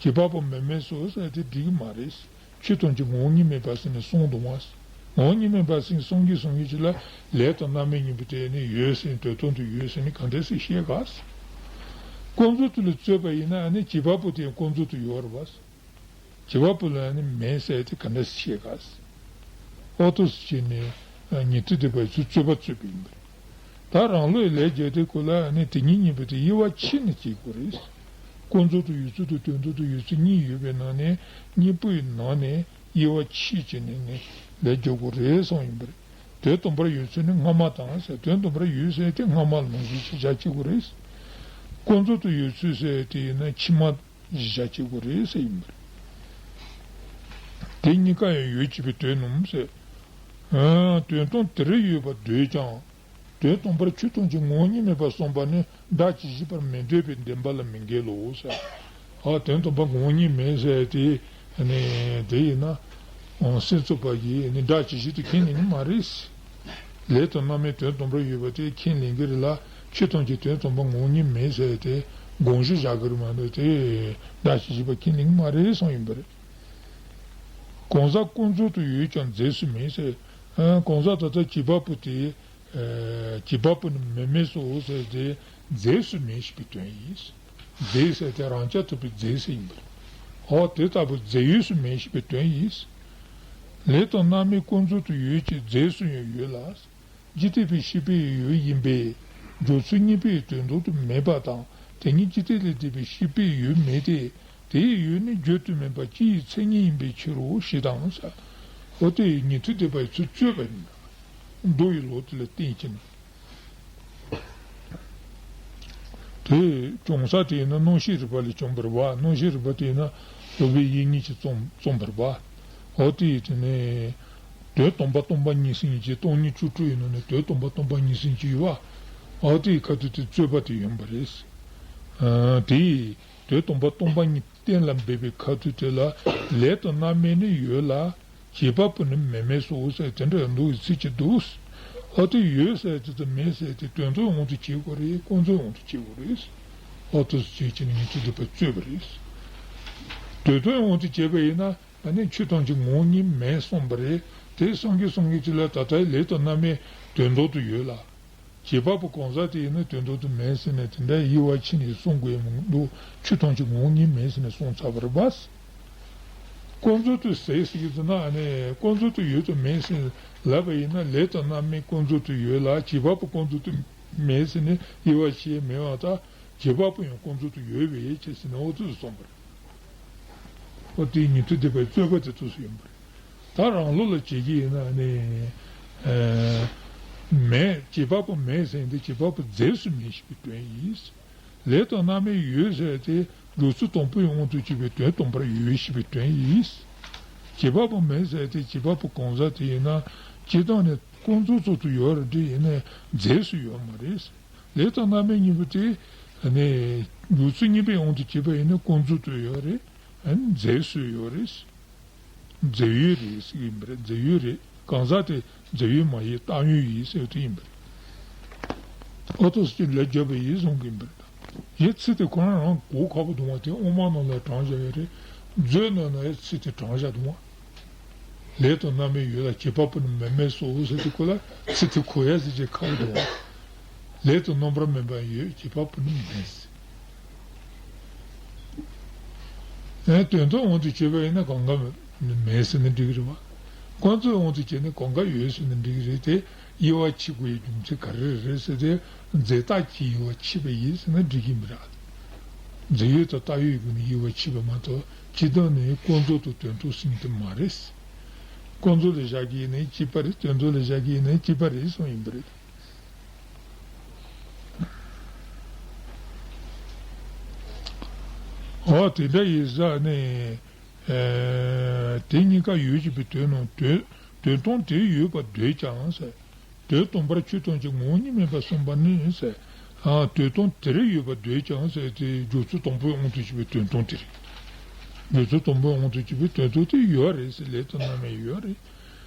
བྱེད་པ་པོ་མེད་མོད་སོ་ཟེར་དེ་འགྲིག་གི་མ་རེད། ཆོས་ཐམས་ཅད་ངོ་བོ་ཉིད་མེད་པ་ཟེར་ནས་གསུངས་འདུག་མ། ངོ་བོ་ཉིད་མེད་པ་ཟེར་ནས་གསུང་གི་གསུང་གི་ཅིག་ལ་ལས་དང་རྣམ་སྨིན་གཉིས་པོ་དེ་ནི་ཡོད་ཟེར་ནས་དོན་སྟོང་དུ་ཡོད་ཟེར་ནས་གང་འདྲ་སེ་བཤད་ག་ཟེར། ཀུན་རྫོབ་ཏུ་ལ་རྩོད་པ་ཡིན་ན་ནི་བྱེད་པ་པོ་དེ་ཀུན་རྫོབ་ཏུ་ཡོད་རེད་བ། བྱེད་པ་པོ་ལ་ནི་མེད་ཟེར་དེ་ག་འདྲ་ཞིག་བཤད་ག་ཟེར། ཨོ་ཏོ་ཟེར་ནས་ཉན་ཐོས་སྡེ་པ་ཚོས་རྩོད་པ་རྩོད་པ་ཡིན་པ་རེད། ད་རང་ལུགས་ལས་རྒྱལ་དེ་ཁོ་ལ་ནི་དེ་གཉིས་གཉིས་པོ་དེ་དབྱེ་བ་ཕྱེ་ནས་བྱེད་དགོས་རེད། ཀུན་རྫོབ་ཏུ་ཡོད་ཚུལ་དང་དོན་སྟོང་དུ་ཡོད་ཚུལ་གཉིས་ཡོད་པའི་ནང་ནས་གཉིས་པོའི་ནང་ནས་དབྱེ་བ་ཕྱེ་བྱས་ནས་ནི་ལས་རྒྱལ་དགོས་རེད་གསུངས་ཡིན་པ་རེད། དོན་སྟོང་པར་ཡོད་ཚུལ་ནི་སྔ་མ་དང་ཟེར། དོན་སྟོང་པར་ཡོད་ཟེར་དེ་སྔ་མ་ལ་ནང་བཞིན་ཞིག་བཞག་བྱེད་དགོས་རེད། ཀུན་རྫོབ་ཏུ་ཡོད་ཚུལ་ཟེར་དེ་ཡིན་ན་ཕྱི་མ་བཞག་བྱེད་དགོས་རེད་ཟེར་ཡིན་པ་རེད། དེ་གཉིས་ཀ་ཡང་ཡོད་ཅེས་པའི་དོན་ནམ་ཟེར། ཨ། དོན་སྟོང་དེར་ཡོད་པར་འདོད་ཀྱང་། དོན་སྟོང་པར་ཆོས་ཐམས་ཅད་ངོ་བོ་ཉིད་མེད་པར་གསུངས་པ་ནི་བདག་གིས་བཞེད་པར་མི་འདོད་པའི་བདེན་པ་ལ་མི་འགལ་ལོ་ཟེར། ཨ། དོན་སྟོང་པ་ངོ་བོ་ཉིད་མེད་ཟེར་དེ་ ནི་དེ་ཡིན་ན་སེམས་ཙམ་པ་ཡིས་ནི་སྒྲ་ཇི་བཞིན་དུ་ཁས་ལེན་གྱི་མ་རེད། ལས་དང་རྣམ་སྨིན་དོན་དམ་པར་ཡོད་པ་དེ་ཁས་ལེན་གྱི་རེད་ལ། ཆོས་ཐམས་ཅད་དོན་དམ་པར་ངོ་བོ་ཉིད་མེད་ཟེར་ཏེ་དགོངས་གཞི་བཞག་གི་རེད་མ་གཏོགས་དེ་སྒྲ་ཇི་བཞིན་པ་ཁས་ལེན་གྱི་མ་རེད་གསུངས་ཡིན་པ་རེད། གང་ཟག་ཀུན་རྫོབ་ཏུ་ཡོད་ཀྱང་རྫས་སུ་མེད་ཟེར། ཨ། གང་ཟག་ད་ལྟ་བྱེད་པ་པོ་དེ། ཨ། བྱེད་པ་པོ་ནི་མི་དམིགས་སོ་ཟེར་ཏེ་རྫས་སུ་མེད་ཞེས་པའི་དོན་ཡིན། རྫས་ཟེར་ཏེ་རང་རྐྱ་ཐུབ་པའི་རྫས་ཟེར་ཡིན་པ་རེད། འོ་དེ་ལྟ་བུ་རྫས་ཡོད་སུ་མེད་ཞེས་པའི་དོན་ཡིན། ལས་དང་རྣམ་སྨིན་ཀུན་རྫོབ་ཏུ་ཡོད་ཀྱི་རྫས་སུ་ཡང་ཡོད་ལ། ཇི་སྲིད་པའི་ཤེས་པའི་ཡུལ་ཡིན་པས་འཇོག་ཚུལ་གཉིས་པོའི་དོན་དམ་དུ་མེད་པ་དང་། དེ་ཉིད་ཇི་སྲིད་ལས་འདས་པའི་ཤེས་པའི་ཡུལ་མེད་དེ། དེའི་ཡུལ་ནི་བརྗོད་དུ་མེད་པ་སྤྱི་ཡི་མཚན་ཉིད་ཡིན་པའི་ཕྱིར་རོ་ཞེས་དང་། འོ་དེ་ཉན་ཐོས་སྡེ་པ་ཡི་ཚུལ་རྩོད་པ་ཡིན། མདོ་ཡི་ལུགས་དེ་ལ་བརྟེན་ཕྱིན། དེ་བྱུང་ས་དེ་ཡིན་ན་རྣམ་ཤེས་རིག་པ་ལས་བྱུང་བ་རེད་པ། རྣམ་ཤེས་རིག་པ་དེ་ཡིན་ན་སློབ་དཔོན་དབྱིག་གཉེན་གྱིས་རྩོམ་རྩོམ་པ་རེད་པ། འོ་དེ་ཡིན་དུས་ནས་དོན་དམ་པ་སྟོང་པ་ཉིད་ཟེར་མཁན་གྱི་སྟོང་ཉིད་བཅུ་དྲུག་ཡིན་ནོ་ནས་དོན་དམ་པ་སྟོང་པ་ཉིད་ཟེར་མཁན་གྱི་ཡོད་པ། འོ་དེ་ཡི་ཁ་ཐུག་དེ་རྩོད་པ་དེ་ཡིན་པ་རེད། ཨ། དེ་ཡིས་དོན་དམ་པ་སྟོང་པ་ཉིད་གཏན་ལ་འབེབས་པའི་ཁ་ཐུག་དེ་ལ་ལས་དང་རྣམ་སྨིན་ནི་ཡོད་ལ། བྱེད་པ་པོ་ནི་མི་དམིགས་སོ་ཟེར་དེ་འདྲ་འདུག་ཚིག་ཅིག་འདུག་འོ་དེ་ཡོད་ཟེར་དེ་དང་མེད་ཟེར་དེ་དོན་དམ་དབང་དུ་བྱེད་དགོས་རེད། ཀུན་རྫོབ་དབང་དུ་བྱེད་དགོས་རེད། འོ་དེ་བྱས་བྱས་ནས་ཉན་ཐོས་སྡེ་པས་རྩོད་པ་རེད། དོན་དམ་དབང་དུ་བྱས་པ་ཡིན་ན་ཨ་ནི་ཆོས་ཐམས་ཅད་ངོ་བོ་ཉིད་མེད་གསུངས་པ་རེད། དེ་གསུང་གིན་གསུང་གིན་ཅིག་ལ་ད་ལྟའི་ལས་དང་རྣམ་སྨིན་དོན་དམ་དུ་ཡོད་ལ། བྱེད་པ་པོ་གང་ཟག་དེ་ཡིན་ན་དོན་དམ་དུ་མེད་ཟེར་ནས་དེ་འདྲའི་དབྱེ་བ་ཕྱེ་ནས་གསུང་དགོས་མི་འདུག་ཆོས་ཐམས་ཅད་ངོ་བོ་ཉིད་མེད་ཟེར་ནས་གསུངས་ཚར་བ་རེད་པ། ཀུན་རྫོབ་ཏུ་ཟེར་ཟེར་གྱི་ཟེར་ན་ཨ་ནི་ཀུན་རྫོབ་ཏུ་ཡོད་དང་མེད་ཟེར་ལབ་པ་ཡིན་ན་ལས་དང་རྣམ་སྨིན་ཀུན་རྫོབ་ཏུ་ཡོད་ལ་བྱེད་པ་པོ་ཀུན་རྫོབ་ཏུ་མེད་ཟེར་ནས་དབྱེ་བ་ཕྱེ་མེད་པ་དང་། བྱེད་པ་པོ་ཡང་ཀུན་རྫོབ་ཏུ་ཡོད་པའི་ཕྱིར་ཟེར་ནས་འོ་དེ་གསུངས་པ་རེད། འོ་དེ་ཉན་ཐོས་སྡེ་པའི་རྩོད་པ་དེ་ཚོ་སུ་ཡིན་པ་རེད། ད་རང་ལུགས་ལ་བྱེད་ཀྱི་ཡིན་ན་ནི། ཨ། མེད། བྱེད་པ་པོ་མེད་ཟེར་ཡིན་དུས་བྱེད་པ་པོ་རྫས་སུ་མེད་ཞེས་པའི་དོན་ཡིན། ལས་དང་རྣམ་སྨིན་ཡོད་ཟེར་ཏེ་འཇོག་ཚུལ་དང་པོའི་དབང་དུ་བྱས་པའི་དོན་དམ་པར་ཡོད་ཞེས་པའི་དོན་ཡིན། བྱེད་པ་པོ་མེད་ཟེར་ཏེ་བྱེད་པ་པོ་གང་ཟག་དེ་ཡིན་ན་སྤྱིར་བཏང་ནས་ཀུན་རྫོབ་ཏུ་ཡོད་རེད་དེ་ཡིན་ནའི་རྫས་སུ་ཡོད་མ་རེད། ལས་དང་རྣམ་སྨིན་གཉིས་པོ་དེ་ནི་འཇོག་ཚུལ་གཉིས་པོའི་དབང་དུ་བྱས་པ་ཡིན་ན་ཀུན་རྫོབ་ཏུ་ཡོད་རེད། རྫས་སུ་ཡོད་རེད། རྫས་ཡོད་རེད་ཟེར་གྱི་ཡིན་པ་རེད། རྫས་ཡོད་རེད། གང་ཟག་དེ་རྫས་ཡོད་མ་ཡིན་བཏང་ཡོད་ཡིན་ཟེར་བ་དེ་ཡིན་པ་རེད། ཨོ་ཏོ་སི་ཅི་ལ་བརྗོད་པ་ཡིན་གསུང་གི་ཡིན་པ་རེད། ཡའི་ཚིག་དེ་ཁོ་རང་རང་གོ་ཁག་པོ་འདུག་བ། དེ་དབུ་མ་ནང་ལ་དྲངས་བཞག་ཡོད་རེད། མཛོད་ནང་ལ་ཡའི་ཚིག་དེ་དྲངས་བཞག་འདུག་བ། ལས་དང་རྣམ་སྨིན་ཡོད་ལ་བྱེད་པ་པོ་ནི་མི་དམིགས་སོ་ཟེར་དུས་སྐོར་ལ་ཚིག་དེ་གོ་ཡ་ཟེར་གྱི་ཁག་པོ་འདུག་བ། ལས་དང་རྣམ་པར་སྨིན་པ་ཡོད། བྱེད་པ་པོ་ནི་མེད་ཟེར། ཨེ། དོན་དམ་དབང་དུ་བྱས་པ་ཡིན་ན་གང་ག་མེད་ཟེར་ན་འགྲིག་གི་རེད་བ། ཀུན་རྫོབ་དབང་དུ་བྱས་ན་གང་ག་ཡོད་ཟེར་ན་འགྲིག་གི་རེད་དེ། དབྱེ་བ་ཕྱེ་དགོས་ཡའི་རྒྱུ་མཚན་ག་རེ་རེད་ཟེར་ཏེ། རྫས་བཏགས་ཀྱིས་དབྱེ་བ་ཕྱེས་པ་ཡིན་ཟེར་ན་འགྲིག་གི་མི་རེད། རྫས་ཡོད་དང་བཏགས་ཡོད་ཀྱི་ནི་དབྱེ་བ་ཕྱེས་པ་མ་གཏོགས་སྤྱིར་བཏང་ནས་ཀུན་རྫོབ་ཏུ་དོན་དམ་ཟེར་མཁན་དེ་མ་རེད། ཀུན་རྫོབ་ལ་བཞག་གི་ཡིན་ན་གཅིག་པ་རེད། དོན་དམ་ལ་བཞག་གི་ཡིན་ན་གཅིག་པ་རེད་གསུངས་ཡིན་པ་རེད། འོ་དེ་འདྲ་ཡིན་ཙང་ནི། ཨེ། དེ་གཉིས་ཀ་ཡོད་ཅེས་པའི་དོན་ནོ། དོན་དོན་དམ་དེར་ཡོད་པར་འདོད་ཀྱང་ཟེར། དོན་དམ་པར་ཆོས་ཐམས་ཅད་ངོ་བོ་ཉིད་མིན་པར་གསུངས་པ་ནི་ཟེར། ཨ། དོན་དམ་དེར་ཡོད་པར་འདོད་ཀྱང་ཟེར་དེ་འཇོག་ཚུལ་དང་པོའི་དབང་དུ་བྱས་པའི་དོན་དམ་དེ་རེད། འཇོག་ཚུལ་དང་པོའི་དབང་དུ་བྱས་པའི་དོན་དམ་དེ་ཡོད་རེད་ཟེར། ལས་དང་རྣམ་སྨིན་ཡོད་རེད།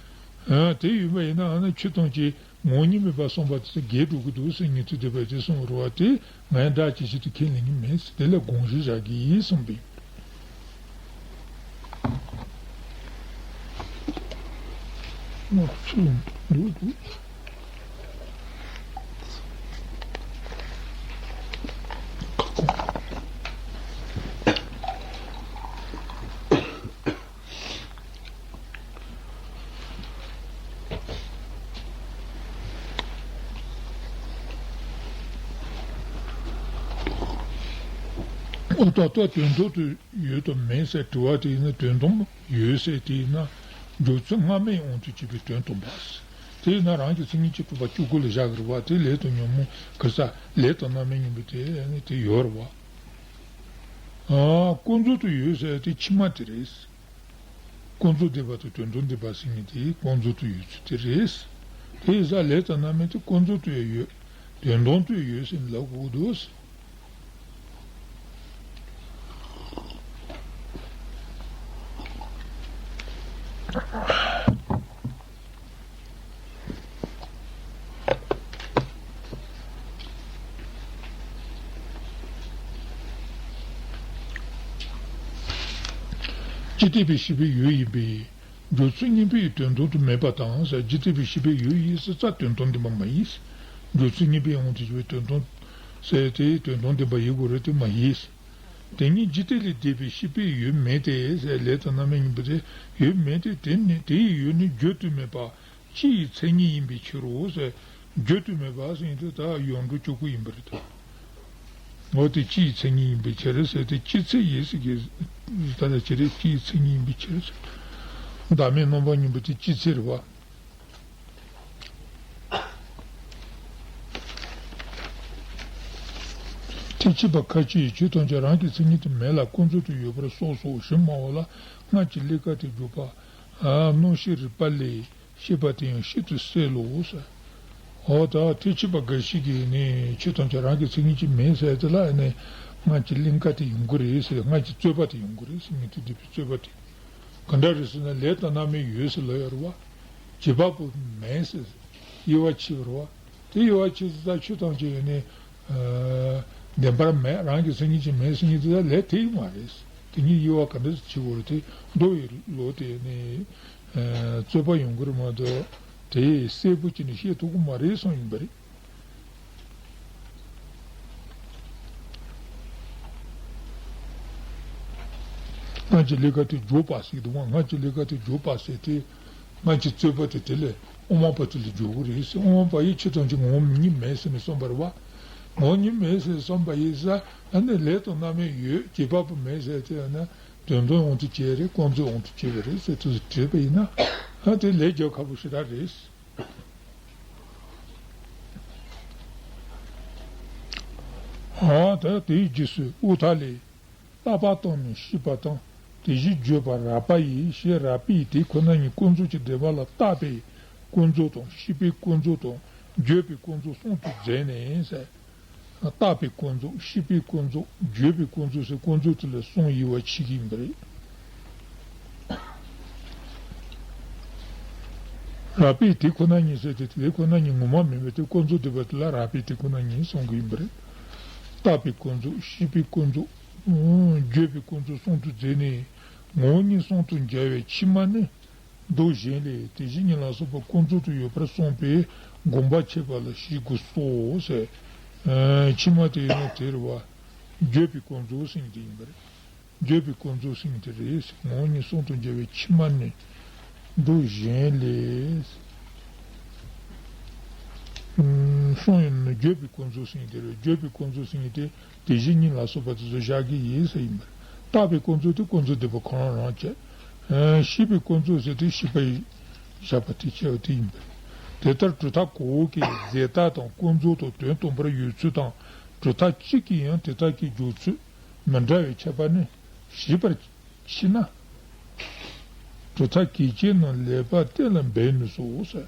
ཨ། དེ་ཡོད་པ་ཡིན་ན་ཨ་ནི་ཆོས་ཐམས་ཅད་ངོ་བོ་ཉིད་མིན་པར་གསུངས་པ་དེ་ཚོ་འགལ་འགྲོ་གི་འདུག་ཟེར་ཉན་ཐོས་སྡེ་པས་དེ་གསུངས་པ་རེད་བ། དེ་ང་ཡང་སྒྲ་ཇི་བཞིན་དུ་ཁས་ལེན་གྱི་མེད་ཟེར། དེ་ལ་དགོངས་གཞི་བཞག་གི་ཡིན་གསུངས་པས། ཨོ་ད་ལྟ་དོན་དམ་དུ་ཡོད་དམ་མེད་ཟེར་དྲི་བ་དེ་ཡིན་ན། དོན་དམ་ཡོད་ཟེར་དེ་ཡིན་ན་འཇོག་ཚུལ་སྔ་མའི་དབང་དུ་བྱས་པའི་དོན་དམ་པ་ཟེར། དེ་ཡིན་ན་རང་གི་མཚན་ཉིད་ཀྱི་གྲུབ་པ་བཅུ་དགུ་ལ་བཞག་གི་རེད་བ། དེ་ལས་དང་ཉོན་མོངས་གི་ས་ལས་དང་རྣམ་སྨིན་གཉིས་པོ་དེ་ནི་དེ་ཡོད་རེད་བ། ཨ། ཀུན་རྫོབ་ཏུ་ཡོད་ཟེར་དེ་ཕྱི་མ་དེ་རེད། ཀུན་རྫོབ་སྡེ་པ་དང་དོན་དམ་སྡེ་པ་ཟེར་མཁན་དེ་ཀུན་རྫོབ་ཏུ་ཡོད་ཚུལ་དེ་རེད། དེ་ཡིན་ཙང་ལས་དང་རྣམ་སྨིན་དེ་ཀུན་རྫོབ་ཏུ་ཡང་ཡོད། དོན་དམ་དུ་ཡང་ཡོད་ཟེར་ནས་ལབ་དགོས་འདུག། ཅི་སྟེ་བའི་ཤེས་པའི་ཡུལ་ཡིན་པས། སྦྱོར་ཚུལ་གཉིས་པོའི་དོན་དམ་དུ་མེད་པ་དང་ཟེར། ཅི་སྟེ་བའི་ཤེས་པའི་ཡུལ་ཡིན་ཟེར་ཙང་དོན་དམ་བདེན་པ་མ་ཡིན། སྦྱོར་ཚུལ་གཉིས་པོའི་དབང་དུ་གྱུར་པའི་དོན་དམ་ཟེར་དེའི་དོན་དམ་བདེན་པ་ཡིན་དགོས་རེད་དེ་མ་ཡིན། དེ་ཉིད་ཇི་སྟེ་ལས་འདས་པའི་ཤེས་པའི་ཡུལ་མེད་དེ་ཟེར། ལས་དང་རྣམ་སྨིན་གཉིས་པོ་དེ་ཡུལ་མེད་དེ། དེ་ནི་དེ་ཡི་ཡུལ་ནི་བརྗོད་དུ་མེད་པ། སྤྱི་ཡི་མཚན་ཉིད་ཡིན་པའི་ཕྱིར་རོ་ཟེར། བརྗོད་དུ་མེད་པ་ཟེར་དུས་ད་ཡོངས་གྲུབ་གཅིག་པུ་ཡིན་པ་རེད་དོ། འོ་དེ་སྤྱི་ཡི་མཚན་ཉིད་ཡིན་པའི་ཕྱིར་ཟེར་དེ་སྤྱི་མཚན་ཡིན་ཟེར་གི། ད་ལྟ་ཅི་རེད། སྤྱི་ཡི་མཚན་ཉིད་ཡིན་པའི་ཕྱིར་ཟེར། བདག་མེད་རྣམ་པ་གཉིས་པོ་དེ་སྤྱི་མཚན་རེད་བ། དེ་ཕྱིས་པ་ཁ་ཅིག་ཡིས་ཆོས་ཐམས་ཅད་རང་གི་མཚན་ཉིད་དུ་མེད་ལ་ཀུན་རྫོབ་ཏུ་ཡོད་པར་སོགས་སོ་ཞེས་སྨྲ་བ་ལ། སྔར་གྱི་ཀླན་ཀ་སྟེ་བརྗོད་པ། མནོ་ཤེས་རིག་པ་ལས། ཤེས་པ་དེ་ཡང་ཤིན་ཏུ་གསལ་ལོ་ཟེར། འོ་ད་དེ་ཕྱིས་པ་འགའ་ཞིག་གིས་ནི་ཆོས་ཐམས་ཅད་རང་གི་མཚན་ཉིད་ཀྱིས་མེད་ཟེར་དེ་ལ་ནི་སྔར་གྱི་ཀླན་ཀ་དེ་ཡོང་གི་རེད་ཟེར། སྔར་གྱི་རྩོད་པ་དེ་ཡོང་གི་རེད་ཟེར། ངས་དེ་འདྲ་བའི་རྩོད་པ་དེ་ག་འདྲ་རེད་ཟེར་ན། ལས་དང་རྣམ་སྨིན་ཡོད་ཟེར་ལབ་ཡོད་རེད་བ། བྱེད་པ་པོ་མེད་ཟེར། དབྱེ་བ་ཕྱེ་བ་རེད་བ། དེ་དབྱེ་བ་ཕྱེ་ཟེར་ད་ཆོས་ཐམས་ཅད་ཡོད་ནི། བདེན་པར་མེད། རང་གི་མཚན་ཉིད་ཀྱིས་མེད་ཟེར་མཁན་དེ་ལས་དེ་ཡིན་མ་རེད། དེ་གཉིས་དབྱེ་བ་ག་འདྲ་ཞིག་བྱེད་དགོས་རེད་དེ། མདོ་ཡི་ལོ་དེ་ནི་རྩོད་པ་ཡོང་གི་རེད་མ་གཏོགས་དེ་གསལ་པོ་བྱས་ནས་བཤད་ཐུབ་ཀྱི་མ་རེད་གསུངས་ཡིན་པ་རེད། སྔར་གྱི་ཀླན་ཀ་སྟེ་བརྗོད་པ་ཟེར་གྱི་འདུག་ག་སྔར་གྱི་ཀླན་ཀ་སྟེ་བརྗོད་པ་ཟེར་དེ། སྔར་གྱི་རྩོད་པ་དེ་དེ་ལས་དབུ་མ་པ་དེ་ལ་འཇོག་གི་རེད་ཟེར། དབུ་མ་པ་ཡིས་ཆོས་ཐམས་ཅད་ངོ་བོ་ཉིད་མེད་ཟེར་ནས་གསུངས་པ་རེད་བ། ངོ་བོ་ཉིད་མེད་ཟེར་གསུངས་པ་ཡིན་ཙང་། ཨ་ནི་ལས་དང་རྣམ་སྨིན་ཡོད། བྱེད་པ་པོ་མེད་ཟེར་དེ་ཨ་ནི་དོན་དམ་དབང་དུ་བྱས་རེད། ཀུན་རྫོབ་དབང་དུ་བྱས་པ་རེད་ཟེར་དུས་སུ་བྲིས་པ་ཡིན་ན། ཨ་དེ་ལས་རྒྱག་ཁག་པོ་ཞེ་དྲག་རེད། ཨ་ད་དེའི་རྗེས་སུ་དབུ་མཐའ་ལས། བརྟག་པ་དང་ནི་ཤེས་པ་དང་། དེ་བཞིན་བརྗོད་པ་རགས་པ་ཡིས་ཞེས། རགས་པས་དེ་ཁོ་ན་ཉིད་ཀུན་རྫོབ་ཀྱི་བདེན་པ་ལ་བརྟགས་པའི་ཀུན་རྫོབ་དང་། ཤེས་པའི་ཀུན་རྫོབ་དང་། བརྗོད་པའི་ཀུན་རྫོབ་གསུམ་དུ་མཛད་ནས་ཟེར། བརྟགས་པའི་ཀུན་རྫོབ། ཤེས་པའི་ཀུན་རྫོབ། བརྗོད་པའི་ཀུན་རྫོབ་ཟེར་ཀུན་རྫོབ་དེ་ལ་གསུམ་དབྱེ་བ་ཕྱེ་གི་ཡིན་པ་རེད། རགས་པས་དེ་ཁོ་ན་ཉིད་ཟེར་ཏེ། དེ་ཁོ་ན་ཉིད་ངོ་མ་མིན་པའི་དེ་ཀུན་རྫོབ་བདེན་པ་དེ་ལ་རགས་པས་དེ་ཁོ་ན་ཉིད་གསུང་གི་ཡིན་པ་རེད། བརྟགས་པའི་ཀུན་རྫོབ། ཤེས་པའི་ཀུན་རྫོབ། བརྗོད་པའི་ཀུན་རྫོབ་གསུམ་དུ་མཛད་ནས། ངོ་བོ་ཉིད་གསུམ་དུ་འཇལ་བའི་ཕྱི་མ་ནི། མདོ་གཞན་ལས་དེ་བཞིན་ཉིད་ལ་སོགས་པ་ཀུན་རྫོབ་ཏུ་ཡོད་པར་གསུངས་པས་དགོངས་པ་ཆོད་པ་ལ་བཞེད་དགོས་སོ་ཟེར། ཕྱི་མ་དེ་ཡིན་ན་དེ་རེད་བ། བརྗོད་པའི་ཀུན་རྫོབ་ཟེར་མཁན་དེ་ཡིན་པ་རེད། བརྗོད་པའི་ཀུན་རྫོབ་ཟེར་མཁན་དེ་རེད། ངོ་བོ་ཉིད་གསུམ་དུ་འཇལ་བའི་ཕྱི་མ་ནི། མདོ་གཞན་ལས། གསུངས་ཡོད་ན་བརྗོད་པའི་ཀུན་རྫོབ་ཟེར་མཁན་དེ་རེད། བརྗོད་པའི་ཀུན་རྫོབ་ཟེར་མཁན་དེ་དེ་བཞིན་ཉིད་ལ་སོགས་པ་དེ་ཚོ་བཞག་གི་ཡིན་ཟེར་ཡིན་པ་རེད། བརྟགས་པའི་ཀུན་རྫོབ་དེ་ཀུན་རྫོབ་བདེན་པ་ཁོ་རང་རང་བྱས། ཤེས་པའི་ཀུན་རྫོབ་ཟེར་དེ་ཤེས་པ་ཡིས་བཞག་པ་དེ་བྱས་པ་དེ་ཡིན་པ་རེད། དེ་ལྟར་གྲུབ་མཐའ་གོ་བོ་གིས་རྫས་བཏགས་དང་ཀུན་རྫོབ་ཏུ་དོན་སྟོན་པར་ཡོད་ཚུལ་དང་། གྲུབ་མཐའ་གཅིག་གིས་ཡང་དེ་དག་གི་འཇོག་ཚུལ་མི་འདྲ་བའི་ཁྱད་པར་ནི་ཞིབ་པར་ཕྱེ་ན། གྲུབ་མཐའ་གལ་ཆེ་རྣམས་ལེགས་པར་གཏན་ལ་འབེབས་ནུས་སོ་ཟེར།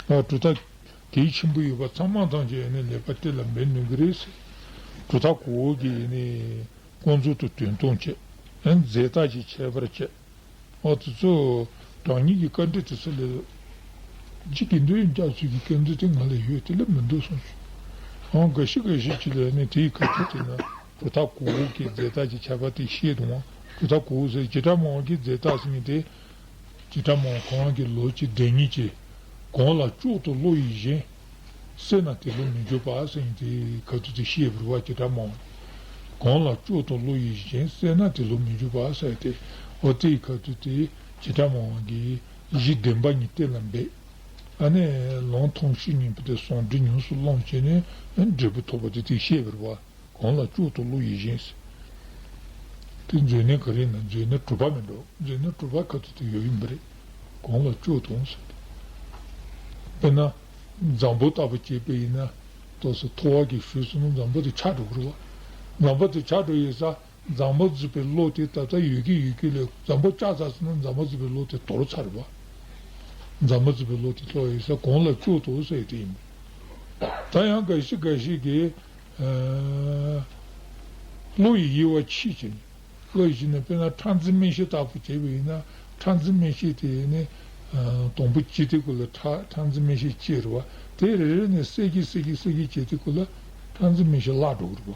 ཨ་གྲུབ་མཐའ་གལ་ཆེན་པོ་ཡོད་པ་ཚང་མ་ཐམས་ཅད་ཡིན་ནི་ལེགས་པར་གཏན་ལ་འབེབས་ནུས་ཀྱི་རེད་ཟེར། གྲུབ་མཐའ་གོ་བོ་གིས་ཡིན་ནི་ཀུན་རྫོབ་ཏུ་དོན་སྟོན་བྱེད། ཡང་རྫས་བཏགས་ཀྱི་ཁྱད་པར་བྱེད། ཨོ་དེ་ཚོ་དྲང་ངེས་ཀྱི་བཀའ་འདྲི་དེ་ཚོ་ལས། ཅི་དགེ་འདུན་ཡོན་ཅག་ཚོས་ཀྱི་བསྐྱོན་འཛུལ་དེ་ང་ལ་ཡོད་དེ་ལ་མི་འདུག་གསུངས་སོང་། ཨང་འགའ་ཤས་འགའ་ཤས་ཅིག་ལ་ནི་དེའི་ཁ་ཐུག་དེ་ན་གྲུབ་མཐའ་གོ་བོ་གི་རྫས་བཏགས་ཀྱི་ཁྱད་པར་དེ་ཤེས་འདུག་ཨང་། གྲུབ་མཐའ་གོ་བོ་ཟེར་བྱེ་བྲག་སྨྲ་བ་གི་རྫས་བཏགས་ཟེར་མཁན་དེ། བྱེ་བྲག་སྨྲ་བ་གང་གི་ལོ་གཅིག་དེ་ཉིད་ཀྱི་གང་ལ་མཆོག་ཏུ་བློ་ཡིས་གཞན། བསད་ན་དེ་བློ་མི་འཇུག་པ་ཟེར་མཁན་དེའི་ཁ་ཐུག་དེ་ཤེས་པར་བ་བྱེ་བྲག་སྨྲ་བ། གང་ལ་མཆོག་ཏུ་བློ་ཡིས་གཞན། བསད་ན་དེ་བློ་མི་འཇུག་པ་ཟེར་ཏེ། ཨོ་དེའི་ཁ་ཐུག་དེ་བྱེ་བྲག་སྨྲ་བ་གི་གཞི་བདེན་པ་ཉིད་གཏན་ལ་འབེབས། ཨ་ནི་ལུང་ཐོགས་ཤིང་ཉན་པ་དེ་ཟུང་འབྲེལ་ཉམས་སུ་བླངས་བྱས་ནས་འབྲས་བུ་ཐོབ་པ་དེ་དེ་ཤེས་པར་བ། གང་ལ་མཆོག་ཏུ་བློ་ཡིས་གཞན་ཟེར། དེ་མཛོད་ནས་ག་རེ་ན་མཛོད་ནས་གྲུབ་པ་མིན་འགྲོ། མཛོད་ནས་གྲུབ་པ་ཁ་ཐུག་དེ་ཡོད་ཡིན་པ་རེད། གང་ལ་མཆོག་ཏུ་ཟེར་ཏེ། དཔེར་ན། འཛམ་བུ་ལྟ་བུ་བྱས་པ་ཡིན་ན། ཏོག་ཙམ་མཐོ་བ་གི་ཞུས་སོང་ན་འཛམ་བུ་དེ་ཆག་འགྲོ་གི་རེད་བ། འཛམ་བུ་དེ་ཆག་འགྲོ་ཡོད་ས། འཛམ་བུ་འཛིན་པའི་བློ་དེ་ད་ལྟ་ཡོད་ཀྱི་ཡོད་ཀྱི་ལས་འཛམ་བུ་བཅག་ཚར་སོང་ན་འཛམ་བུ་འཛིན་པའི་བློ་དེ་དོར་ཚར་བ། འཛམ་བུ་འཛིན་པའི་བློ་དེ་ལྷོད་ཡོད་ས་གང་ལ་མཆོག་ཏུ་ཟེར་དེ་ཡིན། ད་ཡང་འགའ་ཞིག་འགའ་ཞིག་གིས་བློ་ཡི་དབྱེ་བ་ཕྱེ་བྱས་ནས། བློ་ཡི་ཕྱེ་ནས་དཔེར་ན་ཕྲ་འཛིན་མིག་ཤེས་ལྟ་བུ་བྱས་པ་ཡིན་ན། ཕྲ་འཛིན་མིག་ཤེས་དེ་ནི་དང་པོ་ཇི་སྟེ་གུ་ལ་ཕྲ་ཕྲ་འཛིན་མིག་ཤེས་གཅིག་རེད་བ། དེ་རེ་རེ་ནས་གསལ་གྱི་གསལ་གྱི་གསལ་གྱི་བྱས་དེ་གུ་ལ་ཕྲ་འཛིན་མིག་ཤེས་བརླག་འགྲོ་གི་རེད་བ།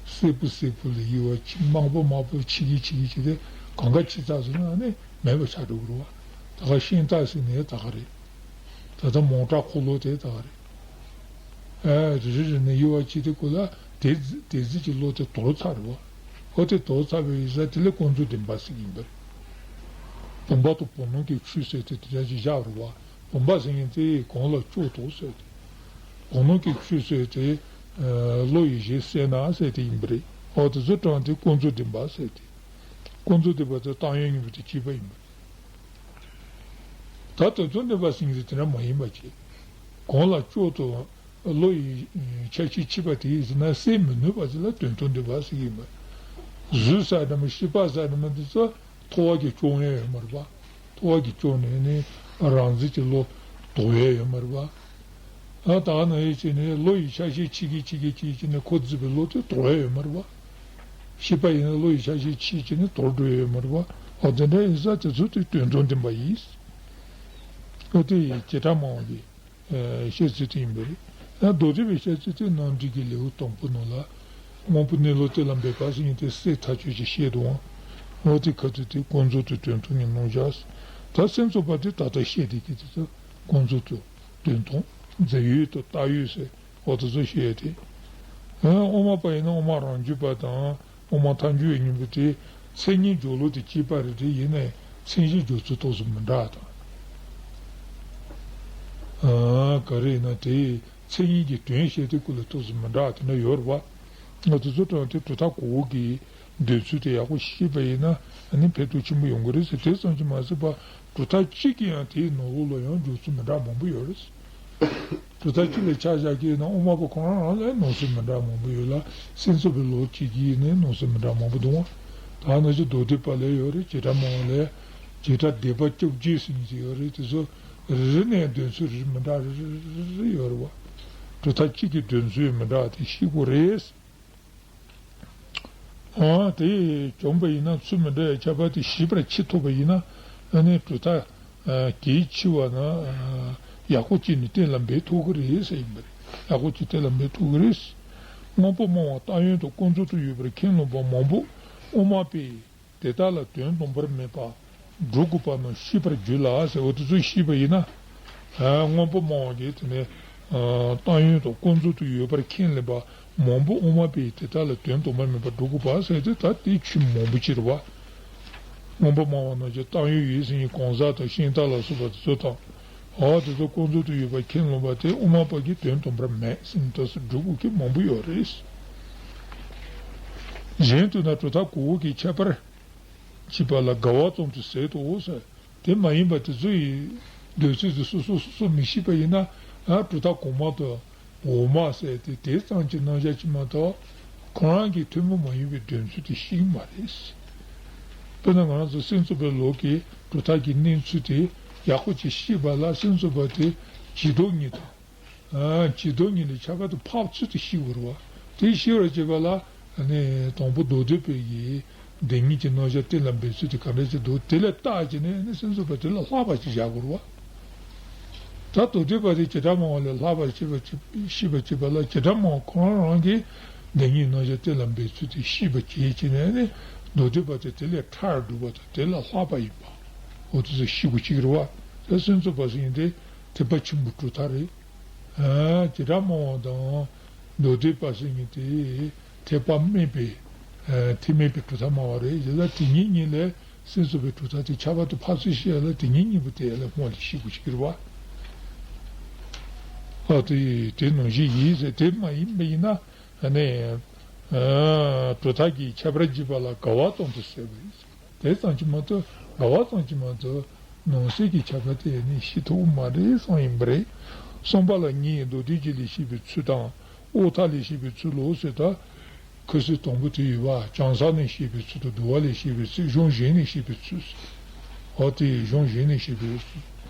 སེར་པོ་སེར་པོ་ལ་དབྱེ་བ་ཕྱེ། དམར་པོ་དམར་པོ་ཕྱེ་གི་ཕྱེ་གི་བྱས་ཏེ་ གང་ག་ཕྱིས་ཚར་སོང་ན་ནི་མེད་པ་ཆགས་འགྲོ་གི་རེད་བ། ད་ག་ཤིང་རྟ་ཟེར་ནས་ད་ག་རེད། ད་ལྟ་མོ་ཊ་འཁོར་ལོ་དེ་ད་ག་རེད། ཨ་རེ་རེ་རེ་ནས་གཡོ་བ་བྱེད་དུས་སྐབས་ལ་དེ་དེ་ཟིག་གི་བློ་དེ་དོར་ཚར་རེད་བ། ཨོ་དེ་དོར་ཚར་བའི་ཡིན་ཙང་དེ་ལས་ཀུན་རྫོབ་བདེན་པ་ཟེར་གྱི་ཡིན་པ་རེད། བུམ་པ་དང་བུམ་ལོང་གི་ཆོས་ཟེར་དེ་དེ་འདྲ་ཞིག་བཞག་རེད་བ། བུམ་པ་ཟེར་མཁན་དེ་གང་ལ་ལྕོགས་དང་ཟེར་དེ། གང་ལ་ལྕོགས་ཟེར་དེ། བློ་ཡིས་གཞན་བསད་ན་ཟེར་དེ་ཡིན་པ་རེད། འོ་དེ་ཚོ་དྲངས་ཏེ་ཀུན་རྫོབ་བདེན་པ་ཟེར་དེ། ཀུན་རྫོབ་བདེན་པ་དེ་བཏང་ཡོད་ཉིད་པ་དེ་གཅིག་པ་ཡིན་པ་རེད། ད་དོན་དམ་བདེན་པ་ཟེར་མཁན་དེ་དེ་འདྲ་མ་ཡིན་པ་བྱས། གང་ལ་ལྕོགས་དང་བློ་ཡི་ཆ་ཤས་ཕྱེ་བ་དེ་ཡིན་ཟེར་ན་སེལ་མི་ནུས་པ་ཅིག་ལ་དོན་དམ་བདེན་པ་ཟེར་གྱི་ཡིན་པ་རེད། གཟུགས་ཟེར་ནི་མ་ཤེས་པ་ཟེར་ནི་མ་དེ་ཚོ། ཐོ་བ་གིས་སྐྱོང་ཡ་ཡོད་མ་རེད་པ། ཐོ་བ་གིས་སྐྱོང་ནས་ནི་རང་འཛིན་གྱི་བློ་དོར་ཡ་ཡོད་མ་རེད་པ། ཨ་ད་ནང་བཞིན་བྱས་ནས་བློ་ཡི་ཆ་ཤས་ཕྱེ་གི་ཕྱེ་གི་ཕྱེ་གི་ནས་ཁོ་འཛིན་པའི་བློ་དེ་དོར་ཡ་ཡོད་མ་རེད་པ། ཤེས་པ་ཡིན་ན་བློ་ཡི་ཆ་ཤས་ཕྱེ་གི་ནས་དོར་འགྲོ་ཡ་ཡོད་མ་རེད་པ། ཨ་དེ་འདྲ་ཡིན་ཙང་དེ་ཚོ་དེ་དོན་དམ་བདེན་པ་ཡིན། ཨ་དེ་ཡི་བྱེ་བྲག་སྨྲ་བ་གི་བཤད་ཚུལ་དེ་ཡིན་པ་རེད། ཡང་མདོ་སྡེ་པའི་བཤད་ཚུལ་དེ་རྣམ་འགྲེལ་གྱི་ལེའུ་དང་པོ་ནང་ལ། དབང་པོ་གནས་ལུགས་གཏན་ལ་འབེབས་པ་ཟེར་མཁན་དེ་གསལ་ཐག་ཆོད་ཅིག་བཤད་འདུག་ཨང་། འོ་དེ་ཁ་ཐུག་དེ་ཀུན་རྫོབ་ཏུ་དོན་མཐུན་གྱི་རྣམ་གཞག་ད་སེམས་ཙམ་པ་དེ་ད་ལྟ་བཤད་བསྡད་ཀྱི་དེ་ཚོ་ཀུན་རྫོབ་ཏུ་དོན་མཐུན། རྫས་ཡོད་དང་བཏགས་ཡོད་ཟེར་འོ་དེ་ཚོ་བཤད་དེ། ཡང་དབུ་མ་པ་ཡིན་ན་དབུ་མ་རང་རྒྱུད་པ་དང་། དབུ་མ་ཐལ་འགྱུར་བའི་སྙིང་པོ་དེ་མཚན་ཉིད་སྦྱོར་ལུགས་དེ་གཅིག་པ་རེད་དེ་ཡིན་ནའི་མཚན་གཞི་སྦྱོར་ཚུལ་ཏོག་ཙམ་མི་འདྲ་བ་དང་། ཨ་ག་རེ་ཡིན་ན་དེ་མཚན་ཉིད་ཀྱི་དོན་བཤད་དུས་སྐབས་ལ་ཏོག་ཙམ་མི་འདྲ་བ་དེ་འདྲ་ཡོད་རེད་བ། ང་ཚོ་ཚོ་དྲངས་ཏེ་གྲུབ་མཐའ་གོང་འོག་གི་འདོད་ཚུལ་དེ་ཡག་པོ་ཤེས་པ་ཡིན་ན་ཨ་ནི་ཕན་ཐོགས་ཆེན་པོ་ཡོང་གི་རེད་ཟེར། དེ་ཙམ་གྱིས་མ་ཟད་པ་གྲུབ་མཐའ་གཅིག་གི་ཡང་དེའི་ནང་ལོགས་ལ་ཡང་སྦྱོར་ཚུལ་མི་འདྲ་མང་པོ་ཡོད་རེད། གྲུབ་མཐའ་གཅིག་ལ་ཆ་བཞག་གི་ཡིན་ན་དབུ་མ་པ་ཁོ་རང་རང་ལ་ནང་གསེས་མི་འདྲ་མང་པོ་ཡོད་ལ། སེམས་ཙམ་པའི་ལུགས་གཅིག་གི་ཡིན་ནའི་ནང་གསེས་མི་འདྲ་མང་པོ་འདུག་ད་ནང་བཞིན་མདོ་སྡེ་པ་ལ་ཡོད་རེད། བྱེ་བྲག་སྨྲ་བ་ལ། བྱེ་བྲག་སྡེ་པ་བཅོ་བརྒྱད་ཟེར་མཁན་ཅིག་ཡོད་རེད། དེ་ཚོ་རེ་རེ་ནས་འདོན་ཚུལ་རེ་རེ་མི་འདྲ་རེ་རེ་རེ་རེ་ཡོད་རེད་བ། གྲུབ་མཐའ་གཅིག་གི་འདོན་ཚུལ་མི་འདྲ་བ་དེ་ཤེས་དགོས་རེད། ཨ་དེ་བྱུང་བ་ཡིན་ན་ཚུལ་མི་འདྲ་བའི་ཁྱད་པར་དེ་ཞིབ་པར་ཕྱེ་ཐུབ་པ་ཡིན་ན་ཨ་ནི་གྲུབ་མཐའ་གལ་ཆེ་བ་ན་ཡག་པོ་བྱས་ནས་གཏན་ལ་འབེབས་ཐུབ་ཀྱི་རེད་ཟེར་ཡིན་པ་རེད། ཡག་པོ་བྱས་གཏན་ལ་འབེབས་ཐུབ་ཀྱི་རེད། དབང་པོ་སྨྲ་བ་བཏགས་ཡོད་དང་ཀུན་རྫོབ་ཏུ་ཡོད་པར་ཁས་བླངས་པ་མང་པོ་དབུ་མ་པས་དེ་དག་ལ་དོན་དམ་པར་མེད་པ་སྒྲུབ་དགོས་པ་རྣམས་ཤེས་པར་འགྱུར་ལ་ཟེར། འོ་དེ་ཚོ་ཤེས་པ་ཡིན་ན། ཨ་དབང་པོ་སྨྲ་བ་གིས་དེ་ནས་ཨ་བཏགས་ཡོད་དང་ཀུན་རྫོབ་ཏུ་ཡོད་པར་ཁས་ལེན་པ་མང་པོ་དབུ་མ་པས་དེ་དག་ལ་དོན་དམ་པར་མེད་པ་སྒྲུབ་དགོས་པ་ཟེར་ཏེ་ད་དེ་ཆོས་མང་པོ་ཅིག་རེད་བ། དབང་པོ་སྨྲ་བ་རྣམས་ཀྱིས་བཏགས་ཡོད་ཡོད་ཟེར་མཁན་གང་ཟག་དང་ཤིང་རྟ་ལ་སོགས་པ་དེ་ཚོ་དང་། ཨ་དེ་ཚོ་ཀུན་རྫོབ་ཏུ་ཡོད་པར་ཁས་ལེན་པ་དེ་དབུ་མ་པ་གིས་དོན་དམ་པར་མེད་ཟེར་ནས་ད་སྒྲུབ་དགོས་མཁན་མང་པོ་ཡོད་རེད། གཞན་དུ་ན་གྲུབ་མཐའ་གོང་འོག་གི་ཁྱད་པར། བྱེད་པ་ལ་དགའ་བ་ཙམ་དུ་ཟད་དོ་ཟེར། དེ་མ་ཡིན་པ་དེ་ཚོ་ཡི་འདོད་ཚུལ་དེ་སོ་སོ་སོ་སོ་མི་ཤེས་པ་ཡིན་ན། ཨ་གྲུབ་མཐའ་གོང་མ་དང་འོག་མ་ཟེར་ཏེ་དེ་ཙམ་གྱི་རྣམ་གཞག་ཅིག་མ་གཏོགས། ཁོ་རང་གི་ཐུན་མོང་མ་ཡིན་པའི་འདོད་ཚུལ་དེ་ཤེས་ཀྱི་མ་རེད། དཔེར་ན་ང་རང་ཚོ་སེམས་ཙམ་པའི་ལུགས་ཀྱི་གྲུབ་མཐའ་གི་གནས་ཚུལ་དེ་ཡག་པོ་ཅིག་ཤེས་པ་ལ་སེམས་ཙམ་པ་དེ་བྱེ་བྲག་གཉིས་དང་། ཨ་བྱེ་བྲག་གཉིས་ལས་ཁྱད་པར་དུ་འཕགས་ཚུལ་དེ་ཤེས་དགོས་རེད་བ། དེ་ཤེས་པར་བྱེད་པ་ལ་ཨ་ནི་དང་པོ་མདོ་སྡེ་པའི་གི་བདེན་གཉིས་ཀྱི་རྣམ་གཞག་གཏན་ལ་འབེབས་ཚུལ་དེ་ག་འདྲ་ཅིག་འདུག་དེ་ལ་བརྟག་བྱས་ནས་ཨ་ནི་སེམས་ཙམ་པ་དེ་ལས་ལྷག་པ་ཅིག་བཞག་དགོས་རེད་བ། ད་མདོ་སྡེ་པ་དེ་བྱེ་བྲག་སྨྲ་བ་ལས་ལྷག་པར་ཤེས་པ་ཅིག་ཤེས་པར་བྱེད་པ་ལ་བྱེ་བྲག་སྨྲ་བ་ཁོ་རང་རང་གིས་བདེན་གཉིས་རྣམ་གཞག་གཏན་ལ་འབེབས་ཚུལ་དེ་ཤེས་པར་བྱེད་བྱས་ནས་ཨ་ནི་མདོ་སྡེ་པ་དེ་དེ་ལས་ཕྲ་རུ་འགྲོ་བ་དང་དེ་ལས་ལྷག་པ་ཡིན་པ། འོ་དེ་ཚོ་ཤེས་དགོས་ཅིག་རེད་བ། ད་སེམས་ཙམ་པ་ཟེར་མཁན་དེ་ཐེག་པ་ཆེན་པོའི་གྲུབ་མཐའ་རེད། ཨ་བྱེ་བྲག་སྨྲ་བ་དང་མདོ་སྡེ་པ་ཟེར་མཁན་དེ་ཐེག་པ་དམན་པའི་ཨ་ཐེག་དམན་པའི་གྲུབ་མཐའ་སྨྲ་བ་རེད། དེ་ལ་དེ་གཉིས་གཉིས་ལས་སེམས་ཙམ་པའི་གྲུབ་མཐའ་དེ་ཁྱད་པར་དུ་འཕགས་ཚུལ་བཤད་ཡ་ལ་དེ་གཉིས་གཉིས་པོ་དེ་ཡ་ལ་སྔོན་ལ་ཤེས་དགོས་ཅིག་རེད་བ། ཨ་དེ་དེ་ནང་བཞིན་ཡིན་ཟེར། དེ་མ་ཡིན་པ་ཡིན་ན་ཨ་ནི་ཨ་གྲུབ་མཐའ་གི་ཁྱད་པར་འབྱེད་པ་ལ་དགའ་བ་ཙམ་དུ་ཟད་པ་ཡིན། དེ་ཙམ་གྱིས་མ་གཏོགས་དགའ་བ་ཙམ་གྱིས་མ་གཏོགས་ནང་གསེས་ཀྱི་ཁྱད་པར་དེ་ནི་ཤེས་ཐུབ་མ་རེད་གསུངས་ཡིན་པ་རེད། གསུམ་པ་ལ་ངས་མདོ་སྡེ་རྒྱན་ལས་བཤད་པའི་ཚུལ་དང་དབུ་མཐའ་ལས་བཤད་པའི་ཚུལ་ལོ་ཟེར་ད། ཁ་སང་དང་པོ་དེ་ཡོད་པ་བྱང་ས་ནས་བཤད་པའི་ཚུལ་དང་བསྡུ་བ་ལས་བཤད་པའི་ཚུལ་གཞུང་གཞན་ནས་བཤད་པའི་ཚུལ། འོ་དེ་གཞུང་གཞན་ནས་བཤད་པའི་ཚུལ་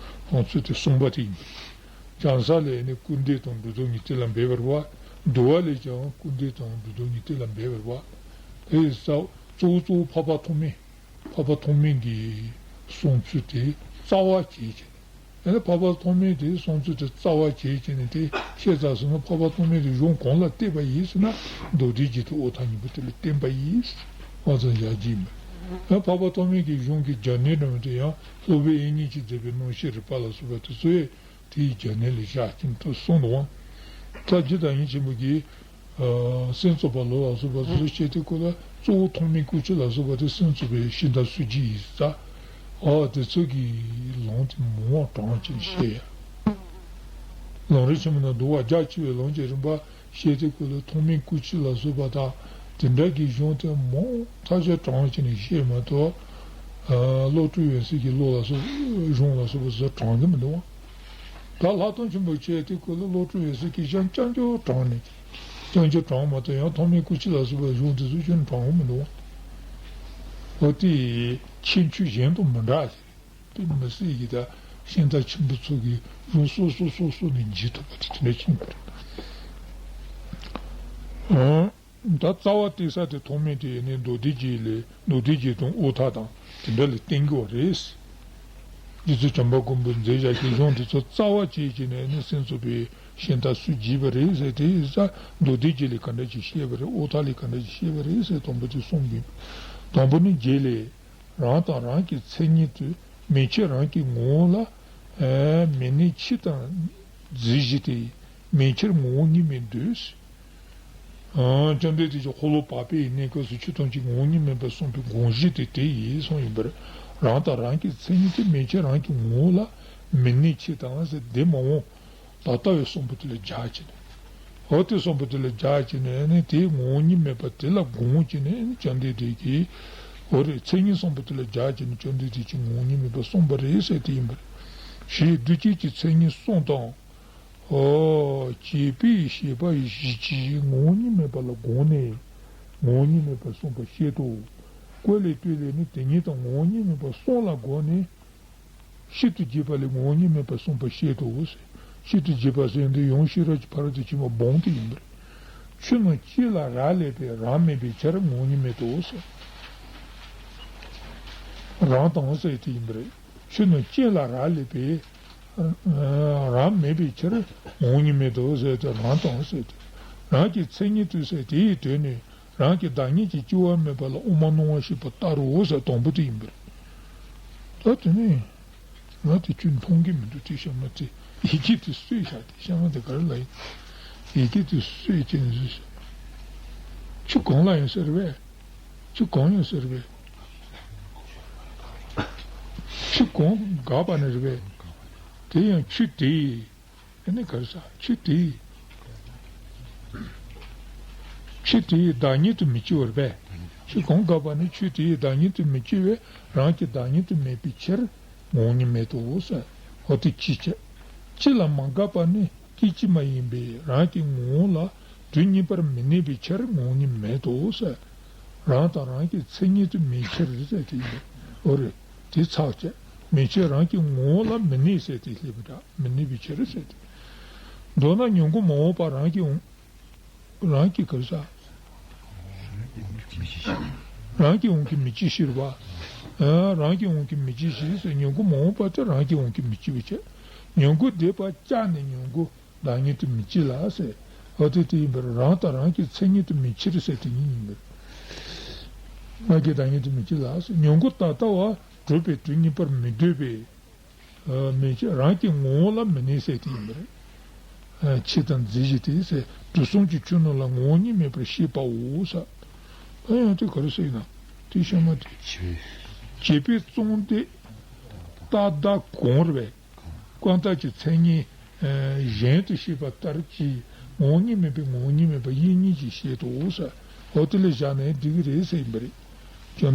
དང་ཚུལ་དེ་གསུམ་པ་དེ་ཡིན་པ་རེད། བྱང་ས་ལས་ནི་སྐུར་འདེབས་དང་སྒྲུབ་རྡོར་གཉིས་གཏན་ལ་འབེབས་པ་རེད་བ། བསྡུ་བ་ལས་ཀྱང་སྐུར་འདེབས་དང་སྒྲུབ་རྡོར་གཉིས་གཏན་ལ་འབེབས་པ་རེད་བ། དེ་ཡི་ས་གཙོ་བོ་གཙོ་བོ་འཕགས་པ་ཐོགས་མེད། འཕགས་པ་ཐོགས་མེད་ཀྱི་གསུང་ཚུལ་དེ་རྩ་བ་བྱས་བྱས་ནས། ཡང་ན་འཕགས་པ་ཐོགས་མེད་དེ་གསུང་ཚུལ་དེ་རྩ་བ་བྱས་བྱས་ནས་དེ་བཤད་ཚར་སོང་ན་འཕགས་པ་ཐོགས་མེད་དེ་གཞུང་གང་ལ་བརྟེན་པ་ཡིན་ཟེར་ན་མདོ་སྡེ་རྒྱན་དང་དབུ་མཐའ་གཉིས་པོ་དེ་ལ་བརྟེན་པ་ཡིན། ཨོ་ཙམ་བཞག་གི་ཡིན་པ། ཡང་འཕགས་པ་ཐོགས་མེད་ཀྱི་གཞུང་གི་སྦྱར་ནས་འདྲ་མོ་དེ་ཡང་སློབ་དཔོན་དབྱིག་གཉེན་གྱིས་མཛད་པའི་སྣང་བཞི་རིག་པ་ལ་སོགས་པ་དེ་ཚོ་ཡང་དེའི་སྦྱར་ནས་ལ་བཞག་གིན་དུ་གསུངས་འདུག་བ། ད་རྗེ་བདག་ཉིད་ཆེན་པོ་གིས་སེམས་རྩོད་པ་ལོ་ལ་སོགས་པ་ཚོ་བཤད་དེ་ཁོ་ལ་གཙོ་བོ་ཐོགས་མེད་སྐུལ་ལྕག་ལ་སོགས་པ་དེ་སེམས་རྩོད་པའི་ཤིང་རྟ་སུ་ཇི་ཡིས་ས། ཨོ་དེ་ཚོ་གི་ལུང་དེ་མང་བ་དྲངས་ཀྱིན་བཤད་ཡ། ལམ་རིམ་ཆེན་མོ་ན་འདུལ་བ་རྒྱ་ཆེ་བའི་ལུང་གི་རིམ་པ་བཤད་དེ་ཁོ་ལ་ཐོགས་མེད་སྐུལ་ལྕག་ལ་སོགས་པ་དང་དེ་འདྲ་གི་གཞུང་དེ་མང་ཐག་ཆོད་དྲངས་ཀྱིན་བཤད་མ་གཏོགས། བློ་གྲོས་ཡོད་སའི་གི་བློ་ལ་སོགས་གཞུང་ལ་སོགས་པ་ཚོ་དྲངས་ཀྱི་མི་འདུག་བ། ད་ལྷག་མཐོང་ཆེན་པོ་བྱས་ཏེ་ཁོ་ལ་བློ་གྲོས་ཡོད་སའི་གི་གཞུང་རྐྱང་རྐྱང་དྲངས་ནས་རྐྱང་རྐྱང་དྲངས་མ་གཏོགས་ཡང་ཐོགས་མེད་སྐུལ་ལྕག་ལ་སོགས་པའི་གཞུང་དེ་ཚོ་ཁྱོན་དྲངས་ཀྱི་མི་འདུག་བ། འོ་དེ་ཁྱད་ཆོས་གཞན་དང་མི་འདྲ་ཞིག་རེད། དཔེ་མི་སྲིད་ཀྱི་ད་ཤིང་རྟ་ཆེན་པོ་ཚོ་གི་གཞུང་སོ་སོ་སོ་སོ་ནས་འཇུས་ཐུབ་པ་དེ་དེ་འདྲ་ཅིག་མི་འདུག་ཨང་། ད་རྩ་བ་གཏད་ས་དེ་ཐོགས་མེད་དེ་ནི་མདོ་སྡེ་རྒྱན་ལས་མདོ་སྡེ་རྒྱན་དང་དབུ་མཐའ་དང་དེ་འདྲ་ལས་བསྟན་དགོས་པ་རེད། རྗེ་བཙུན་བྱམས་པ་མགོན་པོས་མཛད་བཞག་གི་གཞུང་དེ་ཚོ་རྩ་བ་བྱས་ཀྱི་ནས་ནི་སེམས་རྩོད་པའི་ཤིང་རྟ་སུ་ཇི་བ་རེད་ཟེར་དེ་ཡིན་ས། མདོ་སྡེ་རྒྱན་ལས་ག་འདྲ་ཅིག་བཤད་པ་རེད། དབུ་མཐའ་ལས་ག་འདྲ་ཅིག་བཤད་པ་རེད་ཟེར་དང་པོ་དེ་གསུངས་པ་ཡིན། དང་པོ་ནི་རྒྱན་ལས། རང་དང་རང་གི་མཚན་ཉིད་དུ་མན་ཆད་རང་གི་ངོ་བོ་ལ་མི་གནས་ཕྱིར་དང་རྫས་གཞི་སྟེ། མན་ཆད་ངོ་བོ་ཉིད་མིན་འདོད། བཅོམ་ལྡན་འདས་ཀྱིས་འཁོར་ལོ་བར་པའི་གནས་སྐབས་སུ་ཆོས་ཐམས་ཅད་ངོ་བོ་ཉིད་མིན་པར་གསུངས་པའི་དགོངས་གཞི་དེ་དེ་ཡིན་གསུངས་ཡིན་པར། རང་དང་རང་གི་མཚན་ཉིད་དུ་མན་ཆད་རང་གི་ངོ་བོ་ལ་མི་གནས་ཕྱིར་དང་ཟེར་དེ་མ་འོངས་ད་ལྟ་བའི་གསུངས་པ་དེ་ལ་སྦྱར་བྱས་ནས། འོ་དེ་གསུངས་པ་དེ་ལ་སྦྱར་བྱས་ནས་ནི་དེའི་ངོ་བོ་ཉིད་མེད་པ་དེ་ལ་དགོངས་བྱས་ནས་ནི་བཅོམ་ལྡན་འདས་ཀྱིས། འོ་རེད། མཚན་ཉིད་གསུངས་པ་དེ་ལ་སྦྱར་བྱས་ནས་བཅོམ་ལྡན་འདས་ཀྱིས་ངོ་བོ་ཉིད་མེད་པ་གསུངས་པ་རེད་ཟེར་དེ་ཡིན་པ་རེད། ཞེས་གདུལ་བྱའི་མཚན་ཉིད་གསུམ་དང་། འོ། བྱས་པས་བྱས་པ་བཞི་ཀྱིས་ངོ་བོ་ཉིད་མེད་པ་ལ་དགོངས་ནས་ངོ་བོ་ཉིད་མེད་པར་གསུངས་པ་བཤད་དོ། བཀོད་ལས་བཏུས་ལས་ནི་དེ་ཉིད་དང་ངོ་བོ་ཉིད་མེད་པ་གསུམ་ལ་དགོངས་ནས། ཤིན་ཏུ་རྒྱས་པ་ལས་ངོ་བོ་ཉིད་མེད་པར་གསུངས་པ་བཤད་དོ་ཟེར། ཤིན་ཏུ་རྒྱས་པ་ཟེར་འདི་ཡང་ཤེས་རབ་ཀྱི་ཕ་རོལ་ཏུ་ཕྱིན་པ་སྦོམ་དེ་ཡིན་པ་རེད། ཆོས་རྣམས་གཅིག་ལ་རག་ལས་པས་རང་མེད་པའི་ཕྱིར་ངོ་བོ་ཉིད་མེད་དོ་ཟེར། རང་དང་ཟེར་དེ་ཡིན་པ་རེད། ཆོས་རྣམས་གཅིག་ལ་རག་ལས་པས། རང་མེད་པའི་ཕྱིར་ངོ་བོ་ཉིད་མེད་དོ་ཟེར་ཏེ་རང་དང་ཟེར་ཏེ། རང་གི་མཚན་ཉིད་དུ་ཟེར་དེའི་དོན་ནི། རང་གི་བདག་ཉིད་ཀྱི་སྐྱེ་བ་མེད་པ་ལ་དབུ་མ་སྣང་བ་ཞེས་པ་ལྟར་རོ་ཟེར་དང་པོ་དེ་ཡིན་པ་རེད། ད་དེ་ནས་ང་དེ་ཁྱོད་མཐོང་གི་མི་འདུག་དེ་ཤ་མ་དེ་ཡི་གེ་དེ་སུས་བཞག་དེ་ཤ་མ་དེ་ག་རེ་ལ་ཡིན། ཡི་གེ་དེ་སུས་བྱས་ནས་ཁྱོད་གང་ལ་ཡིན་ཟེར་བས། ཁྱོད་གང་ཡིན་ཟེར་བས། ཁྱོད་གང་དགག་པ་ནི་རེད་བས། དེ་ཡང་ཁྱོད་དེ། ཨ་ནི་ག་རེ་ཟ། ཆོས་དེ་ཡི། ཆོས་དེ་ཡི་བདག་ཉིད་དུ་མི་སྐྱེ་བར་པས། ཆོས་གང་དགག་པ་ནི་ཆོས་དེ་ཡི་བདག་ཉིད་དུ་མི་སྐྱེ་བས་རང་གི་བདག་ཉིད་དུ་མེད་པའི་ཕྱིར་ངོ་བོ་ཉིད་མེད་དོ་ཟེར། འོ་དེ་ཅི་བྱེད། ཅི་ལ་མ་དགག་པ་ནི་སྐད་ཅིག་མ་ཡིན་པས་རང་གི་ངོ་བོ་ལ་དུས་གཉིས་པར་མི་གནས་པའི་ཕྱིར་ངོ་བོ་ཉིད་མེད་དོ་ཟེར། རང་དང་རང་གི་མཚན་ཉིད་དུ་མེད་ཕྱིར་ཟེར་དེ་ཡིན། འོ་རེད། དེ་ཚགས་བཅད། མན་ཆད་རང་གི་ངོ་བོ་ལ་མི་གནས་ཟེར་དེ་སླེབས་པ་འདྲ། མི་གནས་པའི་ཕྱིར་ཟེར་ཏེ། མདོར་ན་མྱུ་གུ་མ་འོངས་པ་རང་གི་འོང་། རང་གི་ག་རེ་ཟ། རང་གི་འོང་གི་མི་སྐྱེ་ཕྱིར་བ། ཨ། རང་གི་འོང་གི་མི་སྐྱེ་ཕྱིར་ཟེར། མྱུ་གུ་མ་འོངས་པ་དེ་རང་གི་འོང་གི་མི་སྐྱེ་བའི་ཕྱིར། མྱུ་གུ་འདས་པ་བཅད་ནས་མྱུ་གུ་བདག་ཉིད་དུ་མི་སྐྱེ་ལ་ཟེར། འོ་དེ་དེ་ཡིན་པར་རང་དང་རང་གི་མཚན་ཉིད་དུ་མེད་ཕྱིར་ཟེར་དེ་ཉིད་ཡིན་པར། རང་གི་བདག་ཉིད་དུ་མི་སྐྱེ་ལ་ཟེར། མྱུ་གུ་ད་ལྟ་བ་གྲུབ་པའི་དུས་གཉིས་པར་མི་འདོད་པས། མན་ཆད་རང་གི་ངོ་བོ་ལ་མི་གནས་ཟེར་དེ་ཡིན་པ་རེད། ཕྱིར་དང་རྫས་གཞི་སྟེ་ཟེར་དུས་གསུམ་གྱི་ཆོས་རྣམས་ལ་ངོ་བོ་ཉིད་མེད་པར་ཤེས་པའོ་ཟེར། ད་ཡང་དེ་ག་རེ་ཟེར་ན་དེ་ཤ་མ་དེ། བྱས་པས་བརྩམས་ཏེ་རྟག་བདག་གང་རེད་པས། ཀུན་བཏགས་ཀྱི་མཚན་ཉིད་གཞན་དུ་ཤེས་པ་ལྟར་གྱི་ངོ་བོ་ཉིད་མེད་པའི་ངོ་བོ་ཉིད་མེད་པ་དབྱིག་གཉེན་གྱིས་བཤད་དོ་ཟེར། འོ་དེ་ལ་བཞག་ནས་འགྲིག་གི་རེད་ཟེར་ཡིན་པ་རེད། བྱས་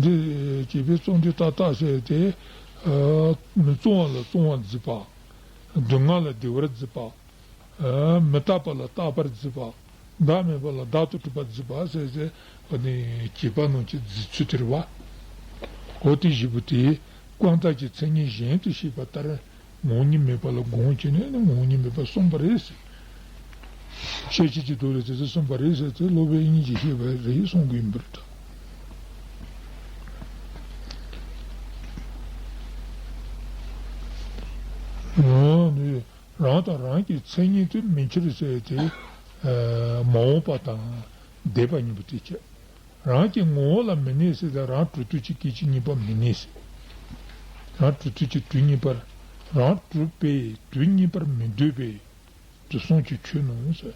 པས་བརྩམས་ཏེ་རྟག་བདག་ཟེར་ཏེ། མི་གཙང་བ་ལ་གཙང་བར་འཛིན་པ། སྡུག་བསྔལ་ལ་བདེ་བར་འཛིན་པ། མི་རྟག་པ་ལ་རྟག་པར་འཛིན་པ། བདག་མེད་པ་ལ་བདག་ཏུ་གྲུབ་པར་འཛིན་པ་ཟེར་ཟེར། འོ་ནི་བྱས་པ་རྣམས་ཀྱི་འཛིན་ཚུལ་དེ་རེད་བ། འོ་དེ་བཞི་པོ་དེ་ཀུན་བཏགས་ཀྱི་མཚན་ཉིད་གཞན་དུ་ཤེས་པ་ལྟར། ངོ་བོ་ཉིད་མེད་པ་ལ་དགོངས་བྱས་ནས་ནི་ངོ་བོ་ཉིད་མེད་པར་གསུངས་པ་རེད་ཟེར། ཤེར་ཕྱིན་གྱི་མདོ་ལས་དེ་ཚོ་གསུངས་པ་རེད་ཟེར་ཏེ་སློབ་དཔོན་དབྱིག་གཉེན་གྱིས་བཤད་པ་རེད་གསུང་གི་ཡིན་པར་ཐལ། འོ་ནི་རང་དང་རང་གི་མཚན་ཉིད་དུ་མེད་ཕྱིར་ཟེར་ཏེ། མ་འོངས་པ་དང་འདས་པ་གཉིས་པོ་དེ་བྱས། རང་གི་ངོ་བོ་ལ་མི་གནས་ཟེར་དང་། རང་གྲུབ་ཐོབ་ཀྱི་སྐད་ཅིག་གཉིས་པ་མི་གནས་ཟེར། རང་གྲུབ་ཐོབ་ཀྱི་དུས་གཉིས་པར། རང་གྲུབ་པའི་དུས་གཉིས་པར་མི་འདོད་པའི་དུས་གསུམ་གྱི་ཆོས་རྣམས་ཟེར།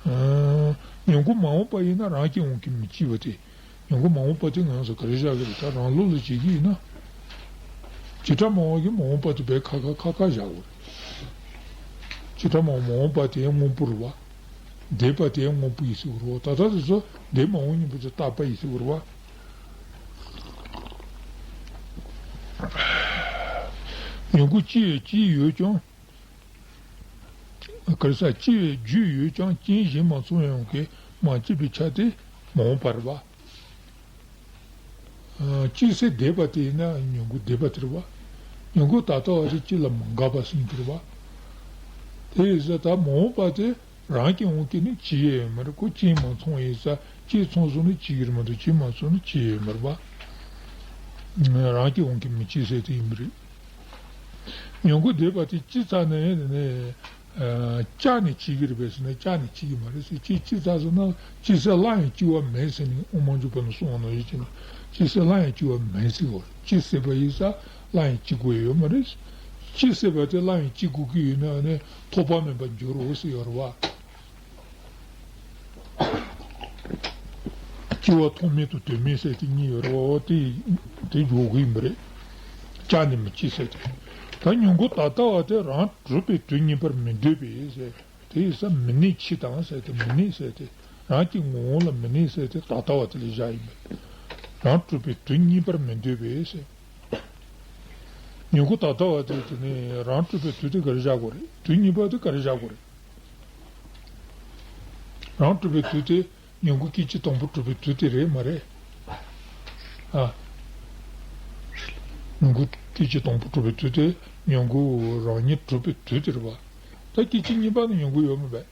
ཨ། མྱུ་གུ་མ་འོངས་པ་ཡིན་ན་རང་གི་དབང་གིས་མི་སྐྱེ་བ་སྟེ། མྱུ་གུ་མ་འོངས་པ་དེ་ང་ཚོ་ག་རེ་བཞག་གི་རེད། ད་རང་ལུགས་ལ་བྱེད་ཀྱི་ཡིན་ན། བྱེ་བྲག་སྨྲ་བ་གིས་མ་འོངས་པ་དེ་བས་ཁ་ཁ་ཁ་ཁ་བཞག་གི་རེད། བྱེ་བྲག་སྨྲ་བ་མ་འོངས་པ་དེ་སྔོན་པོ་རེད་བ། འདས་པ་དེ་སྔོན་པོ་ཡིན་ཟེར་གི་རེད་བ། ད་ལྟ་དེ་ཚོ་འདས་མ་འོངས་གཉིས་པོ་དེ་རྟག་པ་ཡིན་ཟེར་གི་རེད་བ། མྱུ་གུ་སྐྱེ་སྐྱེ་ཡོད་ཀྱང་། ག་རེ་ཟེར། སྐྱེ་བའི་རྒྱུ་ཡོད་ཀྱང་རྐྱེན་གཞན་མ་ཚང་ཡོང་གི་མ་སྐྱེས་པའི་ཆ་དེ་མ་འོངས་པ་རེད་བ། ཨ། སྐྱེས་ཚེ་འདས་པ་དེ་ཡིན་ན་མྱུ་གུ་འདས་པ་དེ་རེད་བ། མྱུ་གུ་ད་ལྟ་བ་དེ་སྐྱེ་ལ་མ་འགགས་པ་ཟེར་གྱི་རེད་བ། དེ་ཡིན་ཙང་ད་མ་འོངས་པ་དེ་རང་གི་དབང་གིས་ནི་སྐྱེ་ཡས་ཡོད་མ་རེད། ཁོ་རྐྱེན་མ་ཚང་ཡིན་ཙང་། རྐྱེན་ཚང་སོང་ན་སྐྱེ་གི་རེད་མ་གཏོགས་རྐྱེན་མ་ཚང་ན་སྐྱེ་ཡས་ཡོད་མ་རེད་བ། རང་གི་དབང་གིས་མི་སྐྱེ་ཟེར་དེ་ཡིན་པ་རེད། མྱུ་གུ་འདས་པ་དེ་སྐྱེས་ཚར་ནས་དེ་ནས། ཨ། བསྐྱར་ནས་སྐྱེ་གི་རེད་པས་ཟེར་ན། བསྐྱར་ནས་སྐྱེ་གི་མ་རེད་ཟེར། སྐྱེས་སྐྱེས་ཚར་སོང་ན། སྐྱེས་ཚར་སླར་ཡང་སྐྱེ་བ་མེད་ཟེར་ནས་དབུ་མ་འཇུག་པ་ནས་གསུངས་པ་ནང་བཞིན་བྱས་ན། སྐྱེས་ཚར་སླར་ཡང་སྐྱེ་བ་མེད་ཟེར་བ་རེད། སྐྱེས་ཚར་བ་ཡིན་ཙང་སླར་ཡང་སྐྱེ་དགོས་ཡོད་མ་རེད། སྐྱེས་ཚར་བ་དེ་སླར་ཡང་སྐྱེ་དགོས་ཀྱི་ཡོད་ན་ནི་ཐོགས་པ་མེད་པར་འགྱུར་རོ་ཟེར་ཡོད་རེད་བ། སྐྱེ་བ་ཐོགས་མེད་དང་དོན་མེད་ཟེར་དེ་གཉིས་ཡོད་རེད་བ། དེ་དེ་འཇོག་གི་ཡིན་པ་རེད། བསྐྱར་ནས་མི་སྐྱེ་ཟེར་དེ། ད་མྱུ་གུ་ད་ལྟ་བ་དེ་རང་གྲུབ་པའི་དུས་གཉིས་པར་མི་འདོད་པས་ཟེར། དེ་ཡིན་ཙང་མི་གནས་ཕྱིས་དང་ཟེར་དེ། མི་གནས་ཟེར་དེ། རང་གི་ངོ་བོ་ལ་མི་གནས་ཟེར་དེ་ད་ལྟ་བ་དེ་ལ་བཞག་ཡིན་པ་རེད། རང་གྲུབ་པའི་དུས་གཉིས་པར་མི་འདོད་པས་ཟེར། མྱུ་གུ་ད་ལྟ་བ་དེ་དེ་ནི་རང་གྲུབ་པའི་དུས་དེ་ག་རེ་བཞག་དགོས་རེད། དུས་གཉིས་པ་དེ་ག་རེ་བཞག་དགོས་རེད། རང་གྲུབ་པའི་དུས་དེ་མྱུ་གུ་སྐད་ཅིག་དང་པོ་གྲུབ་པའི་དུས་དེ་རེད་མ་རེད། ཨ། མྱུ་གུ་སྐད་ཅིག་དང་པོ་གྲུབ་པའི་དུས་དེ་མྱུ་གུ་རང་ཉིད་གྲུབ་པའི་དུས་དེ་རེད་བ། ད་སྐད་ཅིག་གཉིས་པ་ནི་མྱུ་གུ་ཡོད་མ་རེད།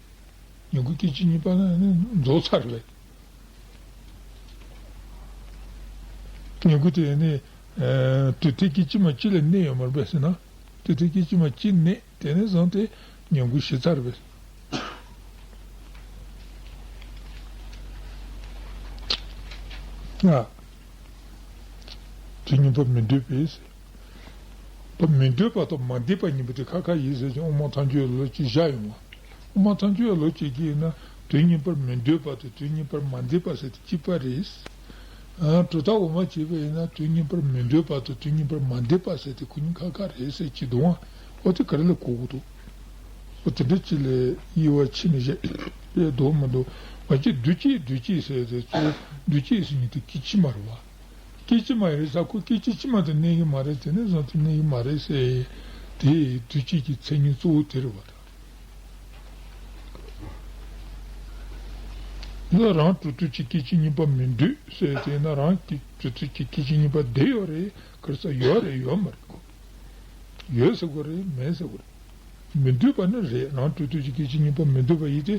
མྱུ་གུ་སྐད་ཅིག་གཉིས་པ་ནི་ནི་རྫོགས་ཚར་རེད། མྱུ་གུ་དེ་ནི། ཨ། དུས་མཐའི་སྐད་ཅིག་མ་གཅིག་ལ་གནས་ཡོད་མ་རེད་པས་ཟེར་ན། དུས་མཐའི་སྐད་ཅིག་མ་གཅིག་གནས། དེ་ནས་བཟུང་སྟེ་མྱུ་གུ་ཞིག་ཚར་བས། ཨ། དུས་གཉིས་པ་མི་འདོད་པས། པ་མི་འདོད་པ་དང་མ་འདས་པ་གཉིས་པོ་དེ་ཁ་ཁ་ཡིན་ཟེར་ཅིང་དབུ་མ་ཐལ་འགྱུར་ལོ་གཅིག་བཞག་ཡོང་བ། དབུ་མ་ཐལ་འགྱུར་ལོ་གཅིག་གི་ཡིན་ན་དུས་གཉིས་པར་མི་འདོད་པ་དང་དུས་གཉིས་པར་མ་འདས་པ་ཟེར་དེ་གཅིག་པ་རེད། ཨ། གྲུབ་མཐའ་དབུ་མ་བྱས་པ་ཡིན་ན་དུས་གཉིས་པར་མི་འདོད་པ་དང་དུས་གཉིས་པར་མ་འདས་པ་ཟེར་དེ་ཁོ་གཉིས་ཁ་ཁ་རེད་ཟེར་གྱི་འདུག་ཨ། འོ་དེ་ག་རེ་ལ་གོ་དགོས་འདུག་འོ་དེ་འདྲ་ཅིག་ལས་དབྱེ་བ་ཕྱེ་ནས་བཤད་པས་འདུག་མི་འདུག་ང་ཚོས་འདུས་བྱས་འདུས་བྱས་ཟེར་དེ་ཚོ་འདུས་བྱས་ཟེར་མཁན་དེ་སྐད་ཅིག་མ་རེད་བ། སྐད་ཅིག་མ་རེད་ཟེར། ཁོ་སྐད་ཅིག་ཕྱི་མ་དེ་གནས་ཀྱི་མ་རེད། དེ་ནས་བཟུང་སྟེ་གནས་ཀྱི་མ་རེད་ཟེར། དེ་འདུས་བྱས་ཀྱི་མཚན་ཉིད་གཙོ་བོ་དེ་རེད་བ། ད་རང་གྲུབ་ཐོབ་ཀྱི་སྐད་ཅིག་གཉིས་པ་མི་འདོད་ཟེར། དེས་ན་རང་གི་གྲུབ་ཐོབ་ཀྱི་སྐད་ཅིག་གཉིས་པ་བསྡད་ཡོད་རེད། ག་རེ་ཟེར། ཡོད་རེད། ཡོད་མ་རེད་ཁོ། ཡོད་ཟེར་དགོས་རེད། མེད་ཟེར་དགོས་རེད། མི་འདོད་པ་ནི་རེད། རང་གྲུབ་ཐོབ་ཀྱི་སྐད་ཅིག་གཉིས་པ་མི་འདོད་པ་ཡིན་ཏེ།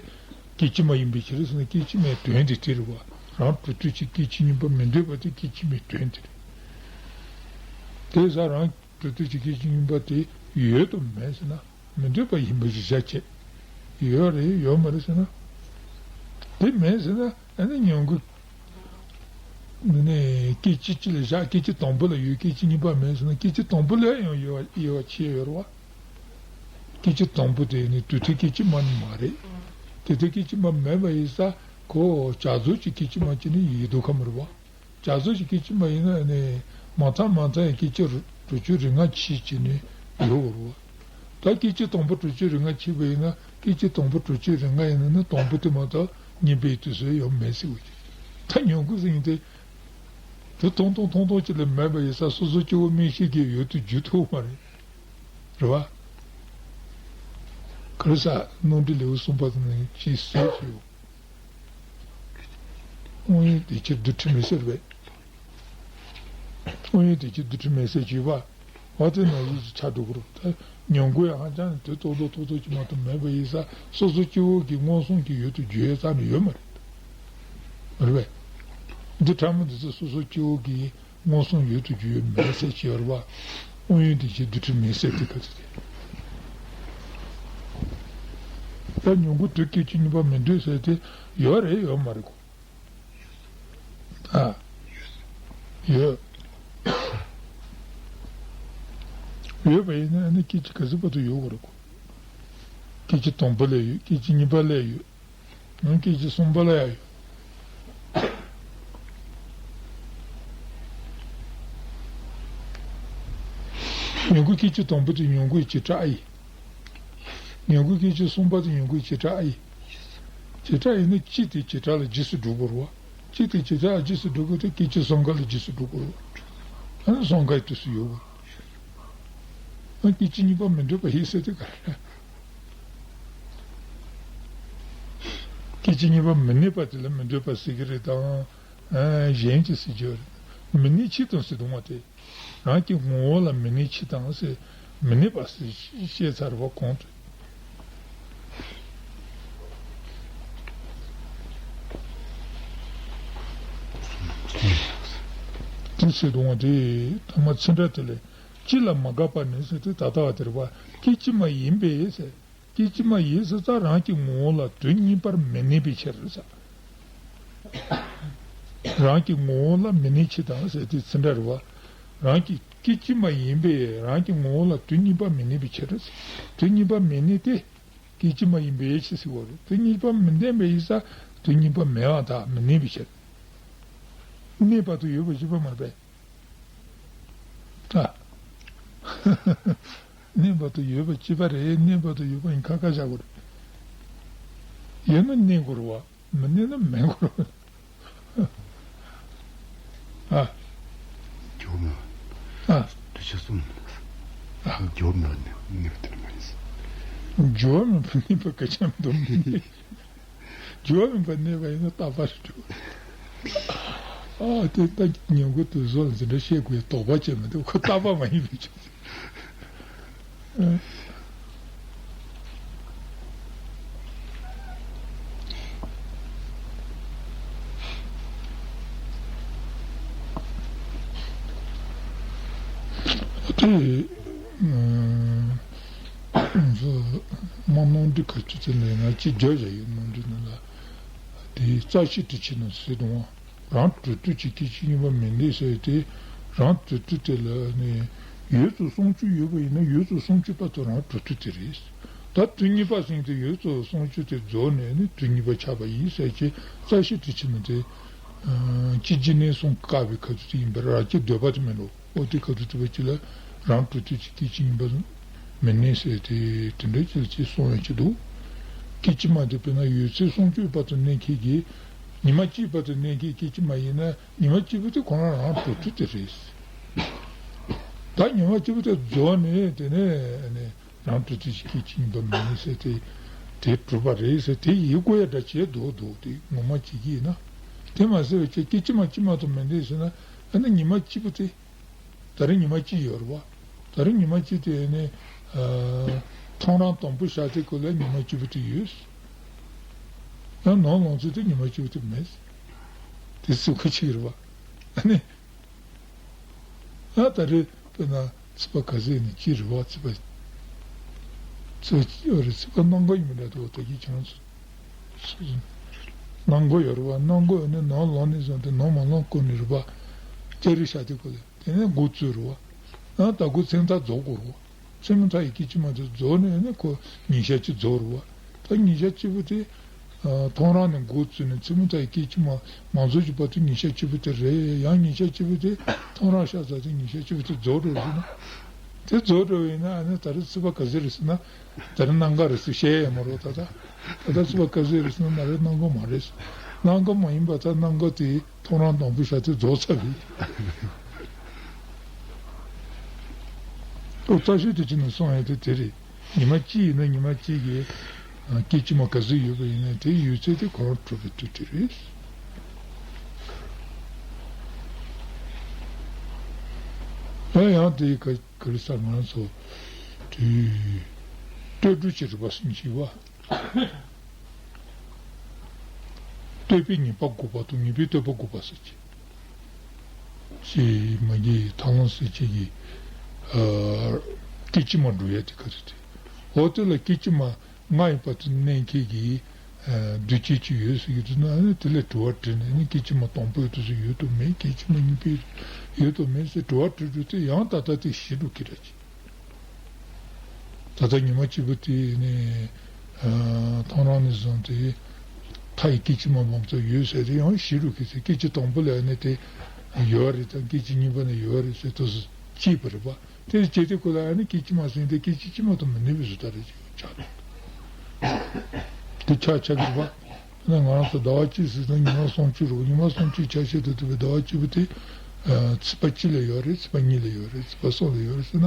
སྐད་ཅིག་མ་ཡིན་པའི་ཕྱིར་ཟེར་ན། སྐད་ཅིག་མའི་དོན་དེ་དེ་རེད་བ། རང་གྲུབ་ཐོབ་ཀྱི་སྐད་ཅིག་གཉིས་པ་མི་འདོད་པ་དེ་སྐད་ཅིག་མའི་དོན་དེ་རེད། དེ་ས་རང་གྲུབ་ཐོབ་ཀྱི་སྐད་ཅིག་གཉིས་པ་དེ་ཡོད་དམ་མེད་ཟེར་ན། མི་འདོད་པ་ཡིན་པ་ཞིག་བཞག་བྱས། ཡོད་རེད། ཡོད་མ་རེད་ཟེར་ན། དེ་མེད་ཟེར་ན་ཨ་ནི་མྱུ་གུ། ནས་སྐད་ཅིག་གཅིག་ལ་བཞག་སྐད་ཅིག་དང་པོ་ལ་ཡོད། སྐད་ཅིག་གཉིས་པ་མེད་ཟེར་ན། སྐད་ཅིག་དང་པོ་ལ་ཡང་དབྱེ་བ་དབྱེ་བ་ཕྱེ་ཡོད་རེད་བ། སྐད་ཅིག་དང་པོ་དེ་ནི་དུས་མཐའི་སྐད་ཅིག་མ་ནི་མ་རེད། དུས་མཐའི་སྐད་ཅིག་མ་མེད་པ་ཡིན་ཙང་ཁོ་བྱ་རྫོགས་ཀྱི་སྐད་ཅིག་མ་གཅིག་ནི་ཡིན་སྡོད་ཁ་མི་རེད་བ། བྱ་རྫོགས་ཀྱི་སྐད་ཅིག་མ་ཡིན་ན་ནི་མ་ཚང་མ་ཚང་ཡང་སྐད་ཅིག་གྲུབ་ཆོད་རིགས་ལྔ་ཕྱེ་བྱས་ནས་ཡོད་རེད་བ། ད་སྐད་ཅིག་དང་པོ་གྲུབ་ཆོད་རིགས་ལྔ་ཕྱེ་བ་ཡིན་ན། སྐད་ཅིག་དང་པོ་གྲུབ་ཆོད་རིགས་ལྔ་ཡིན་ན་ནི་དང་པོ་དེ་མ་གཏོགས་གཉིས་པའི་དུས་སུ་ཡང་མེད་ཟེར་བ་ཅིག་ད་མྱུ་གུ་ཟེར་མཁན་དེ། དུས་ཐུང་ཐུང་ཐུང་ཐུང་ཅིག་ལ་མེད་པ་ཡིན་ཙང་སོ་སོ་སྐྱེ་བོ་མིག་ཤེས་ཀྱིས་ཡོད་དུ་འགྱུར་ཐུབ་མ་རེད། རེད་བ། ག་རེ་ཟེར། རྣམ་འགྲེལ་ལེའུ་གསུམ་པ་དེ་ནས་ཅིག་གསལ་བྱེད། དབང་ཡོད་དེ་ཕྱིར་འདུ་འཕྲི་མེད་ཟེར་བས། དབང་ཡོད་དེ་ཕྱིར་འདུ་འཕྲི་མེད་ཟེར་བྱས་པ། འོ་དེ་ནང་བཞིན་ཅིག་ཆགས་འགྲོ་གི་རེད། ད་མྱུ་གུ་ཡང་ཧ་ཅང་ནས་དུས་ཐུང་ཐུང་ཐུང་ཐུང་ཅིག་མ་གཏོགས་མེད་པ་ཡིན་ཙང་སོ་སོ་སྐྱེ་བོ་གིས་མངོན་སུམ་གྱིས་ཡོད་དུ་འགྱུར་ཡས་རྩ་ནས་ཡོད་མ་རེད། རེད་པས། འདི་ཕྲ་མོ་འདི་ཚོ་སོ་སོ་སྐྱེ་བོ་གིས་མངོན་སུམ་ཡོད་དུ་འགྱུར་ཡས་མེད་ཟེར་བྱས་པ་རེད་བ། དབང་ཡོད་དེ་ཕྱིར་འདུ་འཕྲི་མེད་ཟེར་དེ་ག་ཚོད་དེ། ད་མྱུ་གུ་དུས་སྐད་ཅིག་གཉིས་པ་མི་འདོད་ཟེར་དེ་ཡོད་རེད་ཡོད་མ་རེད་གོ། ཨ། ཡོད། ཡོད་པ་ཡིན་ན་ཨ་ནི་སྐད་ཅིག་ག་ཚོད་བར་དུ་ཡོད་དགོས་རེད་གོ། སྐད་ཅིག་དང་པོ་ལ་ཡོད། སྐད་ཅིག་གཉིས་པ་ལ་ཡོད། ཡང་སྐད་ཅིག་གསུམ་པ་ལ་ཡང་ཡོད། མྱུ་གུ་སྐད་ཅིག་དང་པོ་དེ་མྱུ་གུའི་བྱེ་བྲག་ཨ་ཡིན། མྱུ་གུ་སྐད་ཅིག་གསུམ་པ་དེ་མྱུ་གུའི་བྱེ་བྲག་ཨ་ཡིན། བྱེ་བྲག་ཡིན་ན་སྤྱི་དེ་བྱེ་བྲག་ལ་རྗེས་སུ་འགྲོ་དགོས་རེད་བ། སྤྱི་དེ་བྱེ་བྲག་ལ་རྗེས་སུ་འགྲོ་དགོས་དེ་སྐད་ཅིག་གསུམ་ཀ་ལ་རྗེས་སུ་འགྲོ་དགོས་རེད་བ། ཨ་ནི་གསུམ་ཀའི་དུས་སུ་ཡོད་དགོས་རེད། ཨ་སྐད་ཅིག་གཉིས་པ་མི་འདོད་པ་ཡིན་ཟེར་དེ་ག་རེད། སྐད་ཅིག་གཉིས་པ་མི་གནས་པ་དེ་ལ་མི་འདོད་པ་ཟེར་གྱི་རེད་དང་། ཨ་གཞན་གྱི་ཟེར་རྒྱུ་རེད། མི་གནས་ཕྱིར་དང་ཟེར་དུས་ང་དེ། རང་གི་ངོ་བོ་ལ་མི་གནས་ཕྱིར་དང་ཟེར། མི་གནས་པ་ཟེར་བཤད་ཚར་བ་གོང་དུ། དེ་ཟེར་དུས་ང་དེ་ཐ་མ་ཚིག་འདྲ་དེ་ལས་སྤྱི་ལ་མ་དགག་པ་ནི་ཟེར་དུས་ད་ལྟ་བ་དེ་རེད་བ། སྐད་ཅིག་མ་ཡིན་པས་ཟེར། སྐད་ཅིག་མ་ཡིན་ཟེར་ཙང་རང་གི་ངོ་བོ་ལ་དུས་གཉིས་པར་མི་གནས་པའི་ཕྱིར་ཟེར། རང་གི་ངོ་བོ་ལ་མི་གནས་ཕྱིར་དང་ཟེར་དུས་ཚིག་འདྲ་རེད་བ། རང་གི་སྐད་ཅིག་མ་ཡིན་པས་རང་གི་ངོ་བོ་ལ་དུས་གཉིས་པ་མི་གནས་པའི་ཕྱིར། དུས་གཉིས་པ་མི་གནས་ཏེ། སྐད་ཅིག་མ་ཡིན་པའི་ཕྱིར་ཟེར་བ་རེད། དུས་གཉིས་པ་མི་གནས་པའི་ཡིན་ཙང་དུས་གཉིས་པ་མེད་པ་དང་མི་གནས་པའི་ཕྱིར། གནས་པ་དང་ཡོད་པ་གཅིག་པ་མ་རེད་པས། ཨ། གནས་པ་དང་ཡོད་པ་གཅིག་པ་རེད། གནས་པ་དང་ཡོད་པ་ཡིན་ཁ་ཁ་བཞག་དགོས་རེད། ཡོད་ན་གནས་དགོས་རེད་བ། མི་གནས་ན་མེད་དགོས་རེད་བ། ཨ། སྦྱོར་མེད། ཨ། དུས་ཆ་གསུམ། ཨ། སྦྱོར་མེད་ནི་གནས་པ་དེ་མ་ཡིན། སྦྱོར་མེད་པ་གནས་པ་སྐད་ཆ་མི་འདུག་མི་གནས། སྦྱོར་མེད་པ་གནས་པ་ཡིན་ན་རྟག་པར་འགྲོ། ཨ་དེ་ལྟ་ཉིན་གུང་དུས་སོགས་ལ་འཛིན་གྲྭ་བཤད་དགོས་དོགས་པ་བྱས་མི་འདུག་ཁོ་རྟག་པ་མ་ཡིན་པའི་ཕྱིར། དེ། ང་ཚོ་མ་ནོར་འདི་ག་ཚོད་ཚོད་ནས་ང་ཅིག་བརྗོད་བྱ་ཡོད་ནོར་འདི་ནང་ལ། དེ་རྩ་ཤེ་དྲི་ཆུ་ནང་ཟེར་དང་རང་གྲུབ་མཐུན་གྱི་སྐད་ཅིག་གཉིས་པ་མི་གནས་ཟེར་ཏེ། རང་གྲུབ་མཐུན་དེ་ལ་ནི་ཡོད་ཚུལ་སོང་ཆོས་ཡོད་པ་ཡིན་ན་ཡོད་ཚུལ་སོང་ཆོས་པ་དང་རང་གྲུབ་མཐུན་དེ་རེད། ད་དུས་གཉིས་པ་ཟེར་དེ་ཡོད་ཚུལ་སོང་ཆོས་དེ་རྫོགས་ནས་ནི་དུས་གཉིས་པ་ཆགས་པ་ཡིན་ཟེར་གྱི་རྩ་ཤེ་དྲི་ཆུ་ནང་དེ། སྤྱི་རྗེས་གནས་གསུམ་བཀག་པའི་ཁ་ཐུག་དེ་ཡིན་པར་ར་སྐྱེ་འདོད་པ་དེ་མིན་ནོ། ཨོ་དེ་ག་དུས་དུ་བ་ཅི་ལ་རང་གྲུབ་མཐུན་གྱི་སྐད་ཅིག་གཉིས་པ་མི་གནས་ཟེར་ཏེ་དེ་འདྲ་ཅིག་ཅིག་གསུང་ཡང་ཅི་འདུག་སྐད་ཅིག་མ་དེ་དཔེར་ན་ཡོད་ཚད་སོང་ཆོས་བར་དུ་གནས་མཁན་གྱི་ཉི་མ་གཅིག་བར་དུ་གནས་མཁན་སྐད་ཅིག་མ་ཡིན་ན་ཉི་མ་གཅིག་པུ་དེ་ཁོ་རང་རང་གྲུབ་མཐུན་དེ་རེད། ད་ཉི་མ་གཅིག་པུ་དེ་རྫོགས་ནས་དེ་ནས་ནས་རང་གྲུབ་མཐུན་གྱི་སྐད་ཅིག་གཉིས་པ་མི་གནས་ཟེར་ཏེ་དེ་གྲུབ་པ་རེད་ཟེར་དེ་ཡིད་གུ་ཡ་འདྲ་བྱས་འདུག་འདུག་དེ་ངོ་མ་བྱེད་ཀྱི་ཡིན་ན་དེ་མ་ཟེར་བའི་ཆེད་སྐད་ཅིག་མ་གཅིག་མ་གཏོགས་མི་གནས་ཟེར་ན་ཨ་ནི་ཉི་མ་གཅིག་པུ་དེ། ད་རེས་ཉི་མ་གཅིག་ཡོད་རེད་བ། ད་རེས་ཉི་མ་གཅིག་དེ་ནི། ཨ། ཐོང་རང་དང་པོ་བཞག་དེ་ཀོ་ལ་ཉི་མ་གཅིག་པུ་དེ་ཡོད། ཡང་ནང་ལོངས་ཚོད་དེ་ཉི་མ་གཅིག་པུ་དེ་མེད། དེ་སུ་ཁ་ཅིག་རེད་བ། ཨ་ནི། ཨ་ད་རེས་དཔེར་ན་ཚིག་པ་ག་ཟེར་ནི་གཅིག་རེད་བ་ཚིག་པ། ཚིག་པ་གཅིག་ཡོད་རེད་ཚིག་པ་སྣ་འགོ་ཡིན་མི་འདྲ་འདུག་ད་གི་ཁྱེད་རང་ཚོ། སྣ་འགོ་ཡོད་རེད་བ། སྣ་འགོ་ཡོད་ནི་ནང་ལོངས་ནི་བཟུང་སྟེ་ནང་མ་ལོངས་ཀོ་ནི་རེད་བ། ལྕགས་རི་བཞག་དེ་ཀོ་ལ། དེ་ནས་འགོ་བཙུགས་རེད་བ། ཡང་ད་འགོ་ཚེམ་ཐག་རྫོགས་དགོས་རེད་བ། ཚེམ་ཐག་ཡི་སྐད་ཅིག་མ་དེ་རྫོགས་ནས་ནི་ཁོ་ཉིན་ཞག་གཅིག་རྫོགས་རེད་བ། ད་ཉིན་ཞག་གཅིག་པུ་དེ། ཨ། ཐོང་རང་ནས་འགོ་བཙུགས་ནས་ཚེམ་ཐག་ཡི་སྐད་ཅིག་མ་མ་རྫོགས་ཀྱི་བར་དུ་ཉིན་ཞག་གཅིག་པུ་དེ་རེད། ཡང་ཉིན་ཞག་གཅིག་པུ་དེ་ཐོང་རང་ཤ་ཚ་དེ་ཉིན་ཞག་གཅིག་པུ་དེ་རྫོགས་འགྲོ་ཟེར་ན། དེ་རྫོགས་འགྲོ་བ་ཡིན་ན་ཨ་ནི་ད་རེས་ཚིག་པ་ག་ཟེར་རེད་ཟེར་ན། ད་རེས་སྣ་འགོ་རེད་ཟེར་བཤད་ཡ་མ་རེད་ད་ད། ད་ལྟ་ཚིག་པ་ག་ཟེར་རེད་ཟེར་ན་མ་རེད་སྣ་འགོ་མ་རེད། སྣ་འགོ་མ་ཡིན་པ་ད་སྣ་འགོ་དེ། ཐོང་རང་དང་པོ་བཞག་དེ་རྫོགས་ཚར་བས། ཨོ་རྩ་ཤེ་དྲི་ཆུ་ནང་གསུངས་ཡོད་དེ་དེ་རེད། ཉི་མ་གཅིག་ཡིན་ན་ཉི་མ་གཅིག་གི་སྐད་ཅིག་མ་ག་ཚོད་ཡོད་པ་ཡིན་ན་དེ་ཡོད་ཚད་དེ་ཁོ་རང་གྲུབ་པའི་དུས་དེ་རེད། ཡང་ཡང་དེ་ག་ག་རེ་ཟེར་ང་ཚོ་དུས་ལྟོས་གྲུབ་ཀྱི་རིག་པ་གསུམ་ཞིག་བ། ལྟོས་པའི་ངེས་པ་དགུ་པ་དང་ངེས་པའི་ལྟོས་པ་དགུ་པ་ཟེར་གྱི། ཞེས་མ་གི་ཐང་ལོང་ཟེར་གྱི་གི། ཨ། སྐད་ཅིག་མ་འགྲོ་ཡ་དེ་ག་རེ་དེ། འོ་དེ་ལ་སྐད་ཅིག་མ་ལྔ་ཡི་བར་དུ་གནས་མཁན་གྱི། འདུས་བྱས་གཅིག་ཡོད་ཟེར་གྱི་འདུག་ན་ནི་དེ་ལ་དྲི་བ་དྲིས་ནས་ནི་སྐད་ཅིག་མ་དང་པོའི་དུས་སུ་ཡོད་དོ་མེད། སྐད་ཅིག་མ་གཉིས་པའི་ཡོད་དོ་མེད་ཟེར་དྲི་བ་དྲིས་དུས་དེ་ཡང་ད་ལྟ་དེ་ཞིག་འགྲོ་གི་རེད་ཅེས། ད་ལྟ་ཉི་མ་གཅིག་པུ་དེ་ནི་ཐང་རང་ནས་བཟུང་སྟེ་མཐའ་ཡི་སྐད་ཅིག་མ་བམ་ཙམ་ཡོད་ཟེར་དེ་ཡང་ཞིག་འགྲོ་གི་ཟེར། སྐད་ཅིག་དང་པོ་ལ་ནི་དེ་ཡོད་རེད་དང་སྐད་ཅིག་གཉིས་པ་ནས་ཡོད་རེད་ཟེར་དུས་སུ་སྐྱེས་པ་རེད་པ། དེ་སྐྱེས་དེ་ཁོ་ལ་ནི་སྐད་ཅིག་མ་ཟིན་ཏེ་སྐད་ཅིག་གཅིག་མ་དང་མི་གནས་པའི་བཟོ་ལྟ་རེད་ཅེས་ཆགས་འདུག་དེ་ཆ་ཆ་གི་བ། ན་ང་རང་ཚོ་ཟླ་བ་གཅིག་ཟེར་དང་ཉི་མ་སུམ་ཅུ་རོ། ཉི་མ་སུམ་ཅུའི་ཆ་ཤས་དུ་ཐུབ་པའི་ཟླ་བ་གཅིག་པུ་དེ། ཚེས་པ་གཅིག་ལ་ཡོད་རེད། ཚེས་པ་གཉིས་ལ་ཡོད་རེད། ཚེས་པ་གསུམ་ལ་ཡོད་རེད་ཟེར་ན།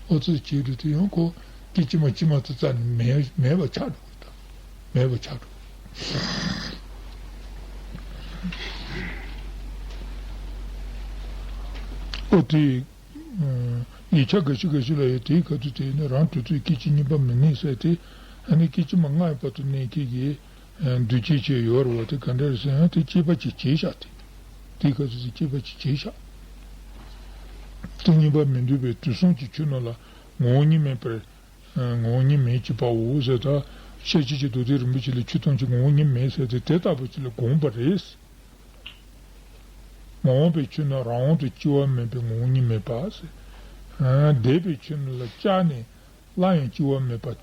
ཨོ་ཙི་གཅིག་རེད་དེ་ཡང་ཁོ་སྐད་ཅིག་མ་གཅིག་མ་དེ་རྩ་ནས་མེད་མེད་པ་ཆགས་འགྲོ་གི་ད། མེད་པ་ཆགས་འགྲོ། ཨོ་དེ། ཡིག་ཆ་འགའ་ཞིག་འགའ་ཞིག་ལ་ཡང་དེའི་ཁ་ཐུག་དེ་ནི་རང་དུས་ཚོད་སྐད་ཅིག་གཉིས་པ་མི་གནས་ཟེར་ཏེ། ཨ་ནི་སྐད་ཅིག་མ་ལྔའི་བར་དུ་གནས་མཁན་གྱི་འདུས་བྱས་ཅིག་ཡོད་རེད་བ། དེ་ག་འདྲ་རེད་ཟེར་ན་དེ་སྐྱེས་པ་ཅིག་བྱས་བཞག་སྟེ། དེའི་ཁ་ཐུག་དེ་སྐྱེས་པ་ཅིག་བྱས་བཞག་དེ་གཉིས་པ་མི་འདུས་པའི་དུས་གསུམ་གྱི་ཆོས་རྣམས་ལ་ངོ་བོ་ཉིད་མེད་པར། ངོ་བོ་ཉིད་མེད་ཅེས་པའོ་ཟེར། ད་ཤེར་ཕྱིན་གྱི་མདོ་སྡེ་རིན་པོ་ཆེ་ལ་ཆོས་ཐམས་ཅད་ངོ་བོ་ཉིད་མེད་ཟེར་ཏེ་དེ་ལྟ་བུ་ཅིག་ལ་དགོངས་པ་རེད། མ་འོངས་པའི་ཆོས་རྣམས་རང་དབང་དུ་སྐྱེ་བ་མེད་པའི་ངོ་བོ་ཉིད་མེད་པ་ཟེར། འདས་པའི་ཆོས་རྣམས་ལ་བཅར་ནས་སླར་ཡང་སྐྱེ་བ་མེད་པ།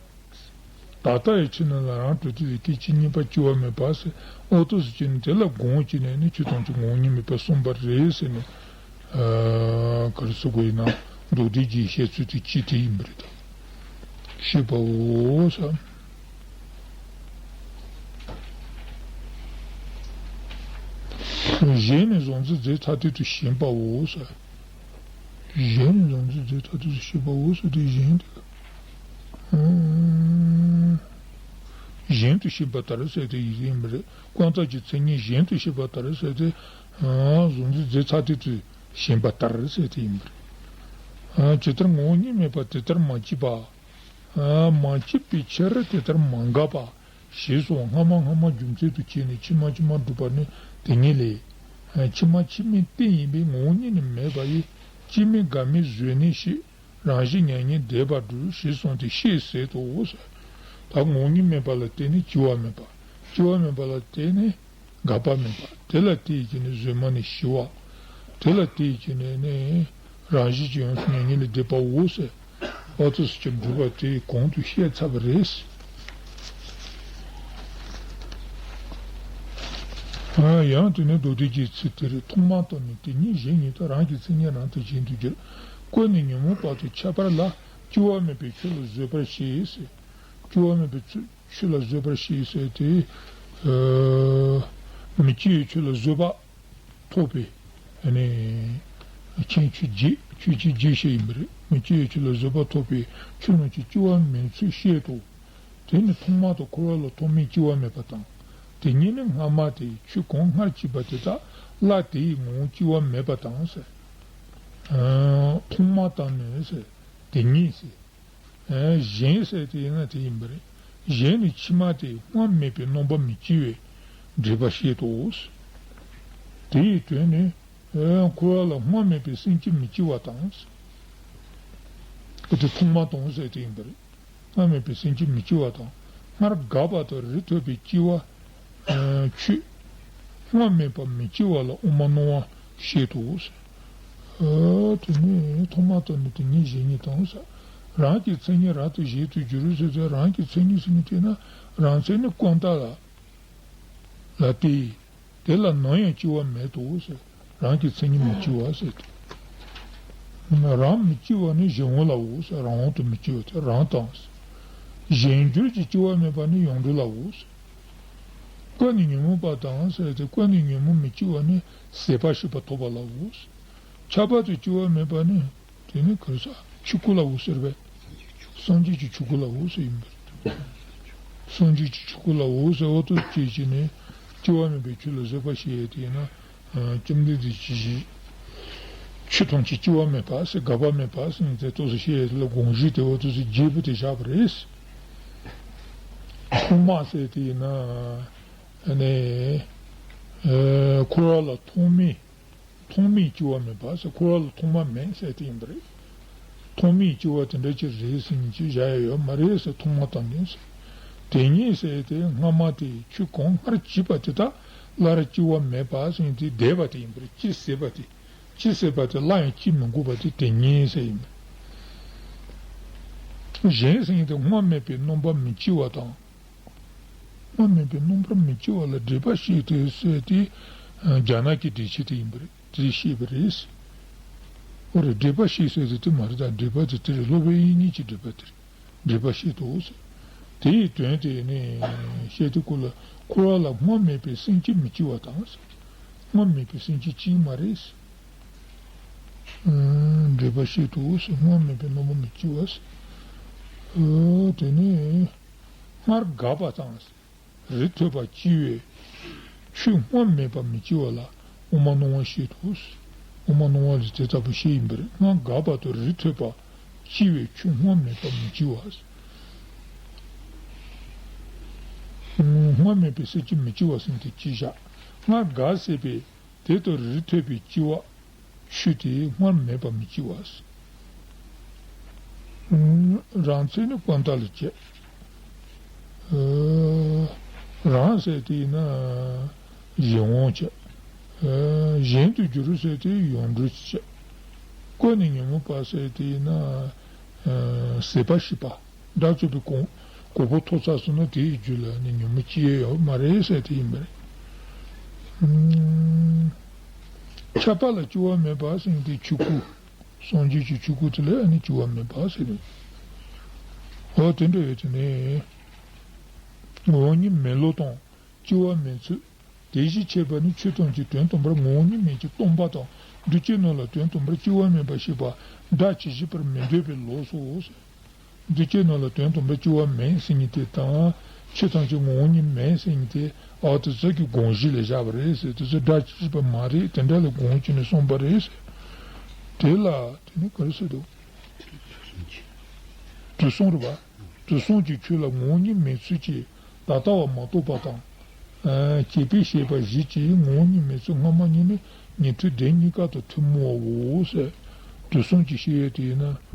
ད་ལྟ་ཡི་ཆོས་རྣམས་ལ་རང་གྲོལ་ཏེ་སྐད་ཅིག་གཉིས་པ་སྐྱེ་བ་མེད་པ་ཟེར། ཨོ་ཏོ་ཟེར་གྱི་ནི་དེ་ལ་དགོངས་བྱས་ནས་ནི་ཆོས་ཐམས་ཅད་ངོ་བོ་ཉིད་མེད་པར་གསུངས་པ་རེད་ཟེར་ནས། ག་རེ་ཟེར་དགོས་ཡིན་ན་མདོ་སྡེ་རྒྱན་བཤད་ཚུལ་དེ་གཅིག་དེ་ཡིན་པ་རེད་ད། ཤེས་པའོ་ཟེར། གཞན་ནི་གཟུང་འཛིན་རྫས་ཐ་དད་དུ་ཞེན་པའོ་ཟེར། གཞན་ནི་གཟུང་འཛིན་རྫས་ཐ་དད་དུ་ཞེན་པའོ་ཟེར་དེ་གཞན་དེ། གཞན་དུ་ཞེན་པ་ལྟར་ཟེར་དེ་ཡིན་པ་རེད། ཀུན་བརྟགས་ཀྱི་མཚན་ཉིད་གཞན་དུ་ཤེས་པ་ལྟར་ཟེར་ཏེ། གཟུང་འཛིན་རྫས་ཐ་དད་དུ་ཞེན་པ་ལྟར་ཟེར་དེ་ཡིན་པ་རེད། ཇི་ལྟར་ངོ་བོ་ཉིད་མེད་པ་དེ་ལྟར་མ་སྐྱེས་པ། མ་སྐྱེས་པའི་ཕྱིར་དེ་ལྟར་མ་འགགས་པ། ཞེས་སོགས་སྔ་མ་སྔ་མ་རྒྱུ་མཚན་དུ་བྱས་ནས་ཕྱི་མ་ཕྱི་མ་སྒྲུབ་པ་ནི་དེ་ཉིད་ལས། ཕྱི་མ་ཕྱི་མའི་རྟེན་ཡིན་པས་ངོ་བོ་ཉིད་ནི་མེད་པ་ཡི། སྐྱེ་མེད་འགག་མེད་གཟོད་ནས་ཤེས། རང་བཞིན་མྱ་ངན་འདས་པར་སྒྲུབ། ཞེས་གསུངས་ཏེ་ཤེས་ཟད་དོ། ད་ངོ་བོ་ཉིད་མེད་པ་ལ་བརྟེན་ནས་སྐྱེ་བ་མེད་པ། སྐྱེ་བ་མེད་པ་ལ་བརྟེན་ནས་འགག་པ་མེད་པ། དེ་ལ་བརྟེན་བྱས་ནས་གཟོད་མ་ནས་ཞི་བ། དེ་ལ་བརྟེན་བྱས་ནས་ནི་རང་བཞིན་གྱིས་ཡོངས་སུ་མྱ་ངན་ལས་འདས་པའོ་ཟེར། ཨོ་ཏོ་ཟེར་གྱི་འགྲུབ་པ་དེ་གོང་དུ་བཤད་ཚར་བ་རེད། ཡང་དེ་ནས་མདོ་སྡེ་རྒྱན་ཚིག་དེ་རེད། མཐོང་མ་དང་ནི་དེ་ཉིད་གཞན་ཉིད་དོ། རང་གི་མཚན་ཉིད་རང་དང་གཞན་དུ་འགྱུར། ཀུན་ནས་ཉོན་མོངས་པ་དང་ཁྱད་པར་ལ། སྐྱེ་བ་མེད་པའི་ཆོས་ལ་བཟོད་པར་བྱེད་ཟེར། སྐྱེ་བ་མེད་པའི་ཆོས་ཆོས་ལ་བཟོད་པར་བྱེད་ཟེར་ཏེ། མི་སྐྱེ་བའི་ཆོས་ལ་བཟོད་པ་ཐོབ་པའི་ཨ་ནི་མཁྱེན་ཆོས་བརྒྱད། ཆོས་ཀྱི་རྒྱས་བཤད་ཡིན་པ་རེད། མི་སྐྱེ་བའི་ཆོས་ལ་བཟོད་པ་ཐོབ་པའི་ཆོས་རྣམས་ཀྱི་སྐྱེ་བ་མེད་ཚུལ་བཤད་དོ། དེ་ནི་མཐོང་མ་དང་འཁོར་བ་ལ་ཐོག་མའི་སྐྱེ་བ་མེད་པ་དང་། དེ་ཉིད་ནི་སྔ་མ་སྟེ། ཆོས་གང་སྔར་སྐྱེས་པ་དེ་དག་ལ་དེ་ཡི་ངོ་བོ་སྐྱེ་བ་མེད་པ་དང་ཟེར། མཐོང་མ་དང་ནི་ཟེར། དེ་ཉིད་ཟེར། གཞན་ཟེར་དེ་ཡིན་ན་དེ་ཡིན་པ་རེད། གཞན་ནི་ཕྱི་མ་སྟེ་སྔར་མེད་པའི་རྣམ་པ་མི་སྐྱེ་བའི་འགྲེལ་པ་བཤད་དོ། དེ་ཡི་དོན་ནི། འཁོར་བ་ལ་སྔར་མེད་པའི་སེམས་ཅན་མི་སྐྱེ་བ་དང་། དེ་མཐོང་མ་དང་ཟེར་དེ་ཡིན་པ་རེད། སྔར་མེད་པའི་སེམས་ཅན་མི་སྐྱེ་བ་དང་། སྔར་འགགས་པ་དང་རིགས་ཐོབ་པའི་སྐྱེ་བ། ཆོས་སྔར་མེད་པ་མི་སྐྱེ་བ་ལ་དབུ་མ་སྣང་བ་བཤད་དོ། དེ་ནས་མཐོང་མ་དང་ནི་དེ་ཉིད་གཞན་ཉིད་དང་ཟེར། རང་གི་མཚན་ཉིད་རང་དང་གཞན་དུ་འགྱུར་ཟེར་ཏེ་རང་གི་མཚན་ཉིད་ཟེར་ནི་དེ་ན་རང་མཚན་ནི་ཀུན་བརྟགས་ལ་ལ་སྟེ། དེ་ལ་ནམ་ཡང་སྐྱེ་བ་མེད་དོ་ཟེར། རང་གི་མཚན་ཉིད་མི་སྐྱེ་བ་ཟེར་ཏེ། རང་མི་སྐྱེ་བ་ནི་གཞན་དབང་ལའོ་ཟེར། རང་དབང་དུ་མི་སྐྱེ་བ་དེ་རང་དང་ཟེར། གཞན་འགྱུར་གྱི་སྐྱེ་བ་མེད་པ་ནི་ཡོངས་གྲོལ་ལའོ་ཟེར། ཀུན་ནས་ཉོན་མོངས་པ་དང་ཟེར་ཏེ་ཀུན་ནས་ཉོན་མོངས་མི་སྐྱེ་བ་ནི་ཟད་པ་ཞི་བ་ཐོབ་པ་ལའོ་ཟེར། ཁྱབ་པ་དང་སྐྱེ་བ་མེད་པ་ནི། དེ་ནི་ག་རེ་ཟེར། ཆོས་སྐུ་ལའོ་ཟེར་བས། སངས་རྒྱས་ཀྱི་ཆོས་སྐུ་ལའོ་ཟེར་ཡིན་པ་རེད། སངས་རྒྱས་ཀྱི་ཆོས་སྐུ་ལའོ་ཟེར་བ་ཏོག་ཙམ་བྱས་ནས་སྐྱེ་བ་མེད་པའི་ཆོས་ལ་བཟོད་པ་བྱེད་ཡས་དེ་ཡིན་ན། བཅོམ་ལྡན་འདས་ཀྱིས་ཆོས་ཐམས་ཅད་སྐྱེ་བ་མེད་པ་ཟེར་འགག་པ་མེད་པ་ཟེར་ནས་དེ་ཏོག་ཙམ་བཤད་ཡས་ལ་དགོངས་གཞི་དེ་བ་ཏོག་ཙམ་རྒྱས་པོ་དེ་བཞག་པ་རེད། ཐོག་མ་ཟེར་དེ་ཡིན་ན། ཨ་ནི། འཁོར་བ་ལ་ཐོག་མའི། ཐོག་མའི་སྐྱེ་བ་མེད་པ་ཟེར། འཁོར་བ་ལ་ཐོག་མ་མེད་ཟེར་དེ་ཡིན་པ་རེད། ཐོག་མའི་སྐྱེ་བ་དེ་འདྲ་ཅིག་རེད་ཟེར་ནས་ཅིག་བཞག་ཡ་ཡོད་མ་རེད་ཟེར། མཐོང་མ་དང་ནི་ཟེར། དེ་ཉིད་ཟེར་དེ་སྔ་མ་དེ་ཆོས་གང་སྔར་བྱས་པ་དེ་དག་སླར་སྐྱེ་བ་མེད་པ་ཟེར་དེ་འདས་པ་དེ་ཡིན་པར་ཅི་ཟེར་བ་དེ། ཅི་ཟེར་བ་དེ་སླར་ཡང་སྐྱེ་མི་དགོས་པ་དེ་དེ་ཉིད་ཟེར་ཡིན་པས། གཞན་ཟེར་དེ་སྔར་མེད་པའི་རྣམ་པར་མི་སྐྱེ་བ་དང་། སྔར་མེད་པའི་རྣམ་པར་མི་སྐྱེ་བ་ལ་འགྲེལ་པ་བཤད་དེ་ཟེར་དེ། རྒྱ་ནག་གི་འགྲེལ་བྱེད་དེ་ཡིན་པ་རེད། དེ་བཤད་པ་རེད། འོ་རེད། འགྲེལ་པ་བཤད་ཟེར་དེ་དེ་མ་རེད། ད་འགྲེལ་པ་དེ་དེ་རེད། སློབ་དཔོན་དབྱིག་གཉེན་གྱི་འགྲེལ་པ་དེ་རེད། འགྲེལ་པ་བཤད་དོ་ཟེར། དེའི་དོན་དེ་ནི་བཤད་དེ་ཁོ་ལ་འཁོར་བ་ལ་སྔར་མེད་པའི་སེམས་ཅན་མི་སྐྱེ་བ་དང་ཟེར། སྔར་མེད་པའི་སེམས་ཅན་སྐྱེ་མ་རེད་ཟེར། འགྲེལ་པ་བཤད་དོ་ཟེར། སྔར་མེད་པའི་རྣམ་པར་མི་སྐྱེ་བ་ཟེར། དེ་ནི་སྔར་འགགས་པ་དང་ཟེར། རིགས་ཐོས་པ་སྐྱེ་བའི་ཆོས་སྔར་མེད་པ་མི་སྐྱེ་བ་ལ་དབུ་མ་སྣང་བ་བཤད་དོ་ཟེར། དབུ་མ་སྣང་བ་ལས་དེ་ལྟ་བུ་བཤད་ཡིན་པ་རེད། སྔར་འགགས་པ་དང་རིགས་ཐོས་པ་སྐྱེ་བའི་ཆོས་སྔར་མེད་པ་མི་སྐྱེ་བ་ཟེར། སྔར་མེད་པའི་སེམས་ཅན་མི་སྐྱེ་བ་ཟེར་དེ་ཅི་བཞག་སྔར་འགགས་ཟེར་བའི་དེ་དང་རིགས་ཐོས་པའི་སྐྱེ་བ། ཆོས་དེ་སྔར་མེད་པ་མི་སྐྱེ་བ་ཟེར། རང་ཚད་ནི་ཀུན་བཏགས་ལ་བྱེད། རང་ཟེར་དེ་ཡིན་ན་གཞན་དབང་བྱེད། གཞན་དུ་འགྱུར་ཟེར་དེ་ཡོངས་གྲོལ་བྱེད། ཀུན་ནས་ཉོན་མོངས་པ་ཟེར་དེ་ཡིན་ན་ཟད་པ་ཞི་བ། དགྲ་བཅོམ་པའི་གོ་གོ་འཕང་ཐོབ་ཚར་སོང་ན་དེའི་རྒྱུད་ལ་ནི་ཉོན་མོངས་སྐྱེ་ཡ་ཡོད་མ་རེད་ཟེར་དེ་ཡིན་པ་རེད། ཁྱབ་པ་ལ་སྐྱེ་བ་མེད་པ་ཟེར་དེ་ཆོས་སྐུ། སངས་རྒྱས་ཀྱི་ཆོས་སྐུ་དེ་ལ་ནི་སྐྱེ་བ་མེད་པ་ཟེར་ནས། འོ་དེ་འདྲ་ཡོད་དེ་ནས། ངོ་བོ་ཉིད་མེད་ལུགས་དང་སྐྱེ་བ་མེད་ཚུལ། དེ་བཞིན་གཤེགས་པ་ནི་ཆོས་ཐམས་ཅད་དོན་དམ་པར་ངོ་བོ་ཉིད་མིན་གྱི་སྟོང་པ་དང་། འདུས་བྱས་རྣམས་ལ་དོན་དམ་པར་སྐྱེ་བ་མེད་པར་ཤེས་པ་སྒྲ་ཇི་བཞིན་པར་མི་འདོད་པའི་ལུགས་སོ། འདུས་བྱས་རྣམས་ལ་དོན་དམ་པར་སྐྱེ་བ་མེད་ཟེར་མཁན་དེ་དང་། ཆོས་ཐམས་ཅད་ངོ་བོ་ཉིད་མེད་ཟེར་མཁན་དེ། ཨ་དེ་ཚོ་གི་དགོངས་གཞི་ལ་བཞག་པ་རེད་ཟེར། དེ་ཚོ་སྒྲ་ཇི་བཞིན་པ་མ་རེད། དེ་འདྲ་ལ་དགོངས་བྱས་ནས་གསུངས་པ་རེད་ཟེར། དེ་ལ་དེ་ནི་ག་རེ་ཟེར་འདུག་དུས་གསུམ་རེད་པ། དུས་གསུམ་གྱི་ཆོས་ལ་ངོ་བོ་ཉིད་མེད་ཚུལ་གྱི་ད་ལྟ་བ་མ་རྟོགས་པ་དང་། བྱས་པས་ཞེས་པ་བཞི་གྱིས་ངོ་བོ་ཉིད་མེད་ཚུལ་སྔ་མ་ཉིད་ནི་ཉན་ཐོས་སྡེ་གཉིས་ཀ་དང་ཐུན་མོང་བའོ་ཟེར། དུས་གསུམ་གྱི་ཤེས་ཡོན་དེ་ཡིན་ན་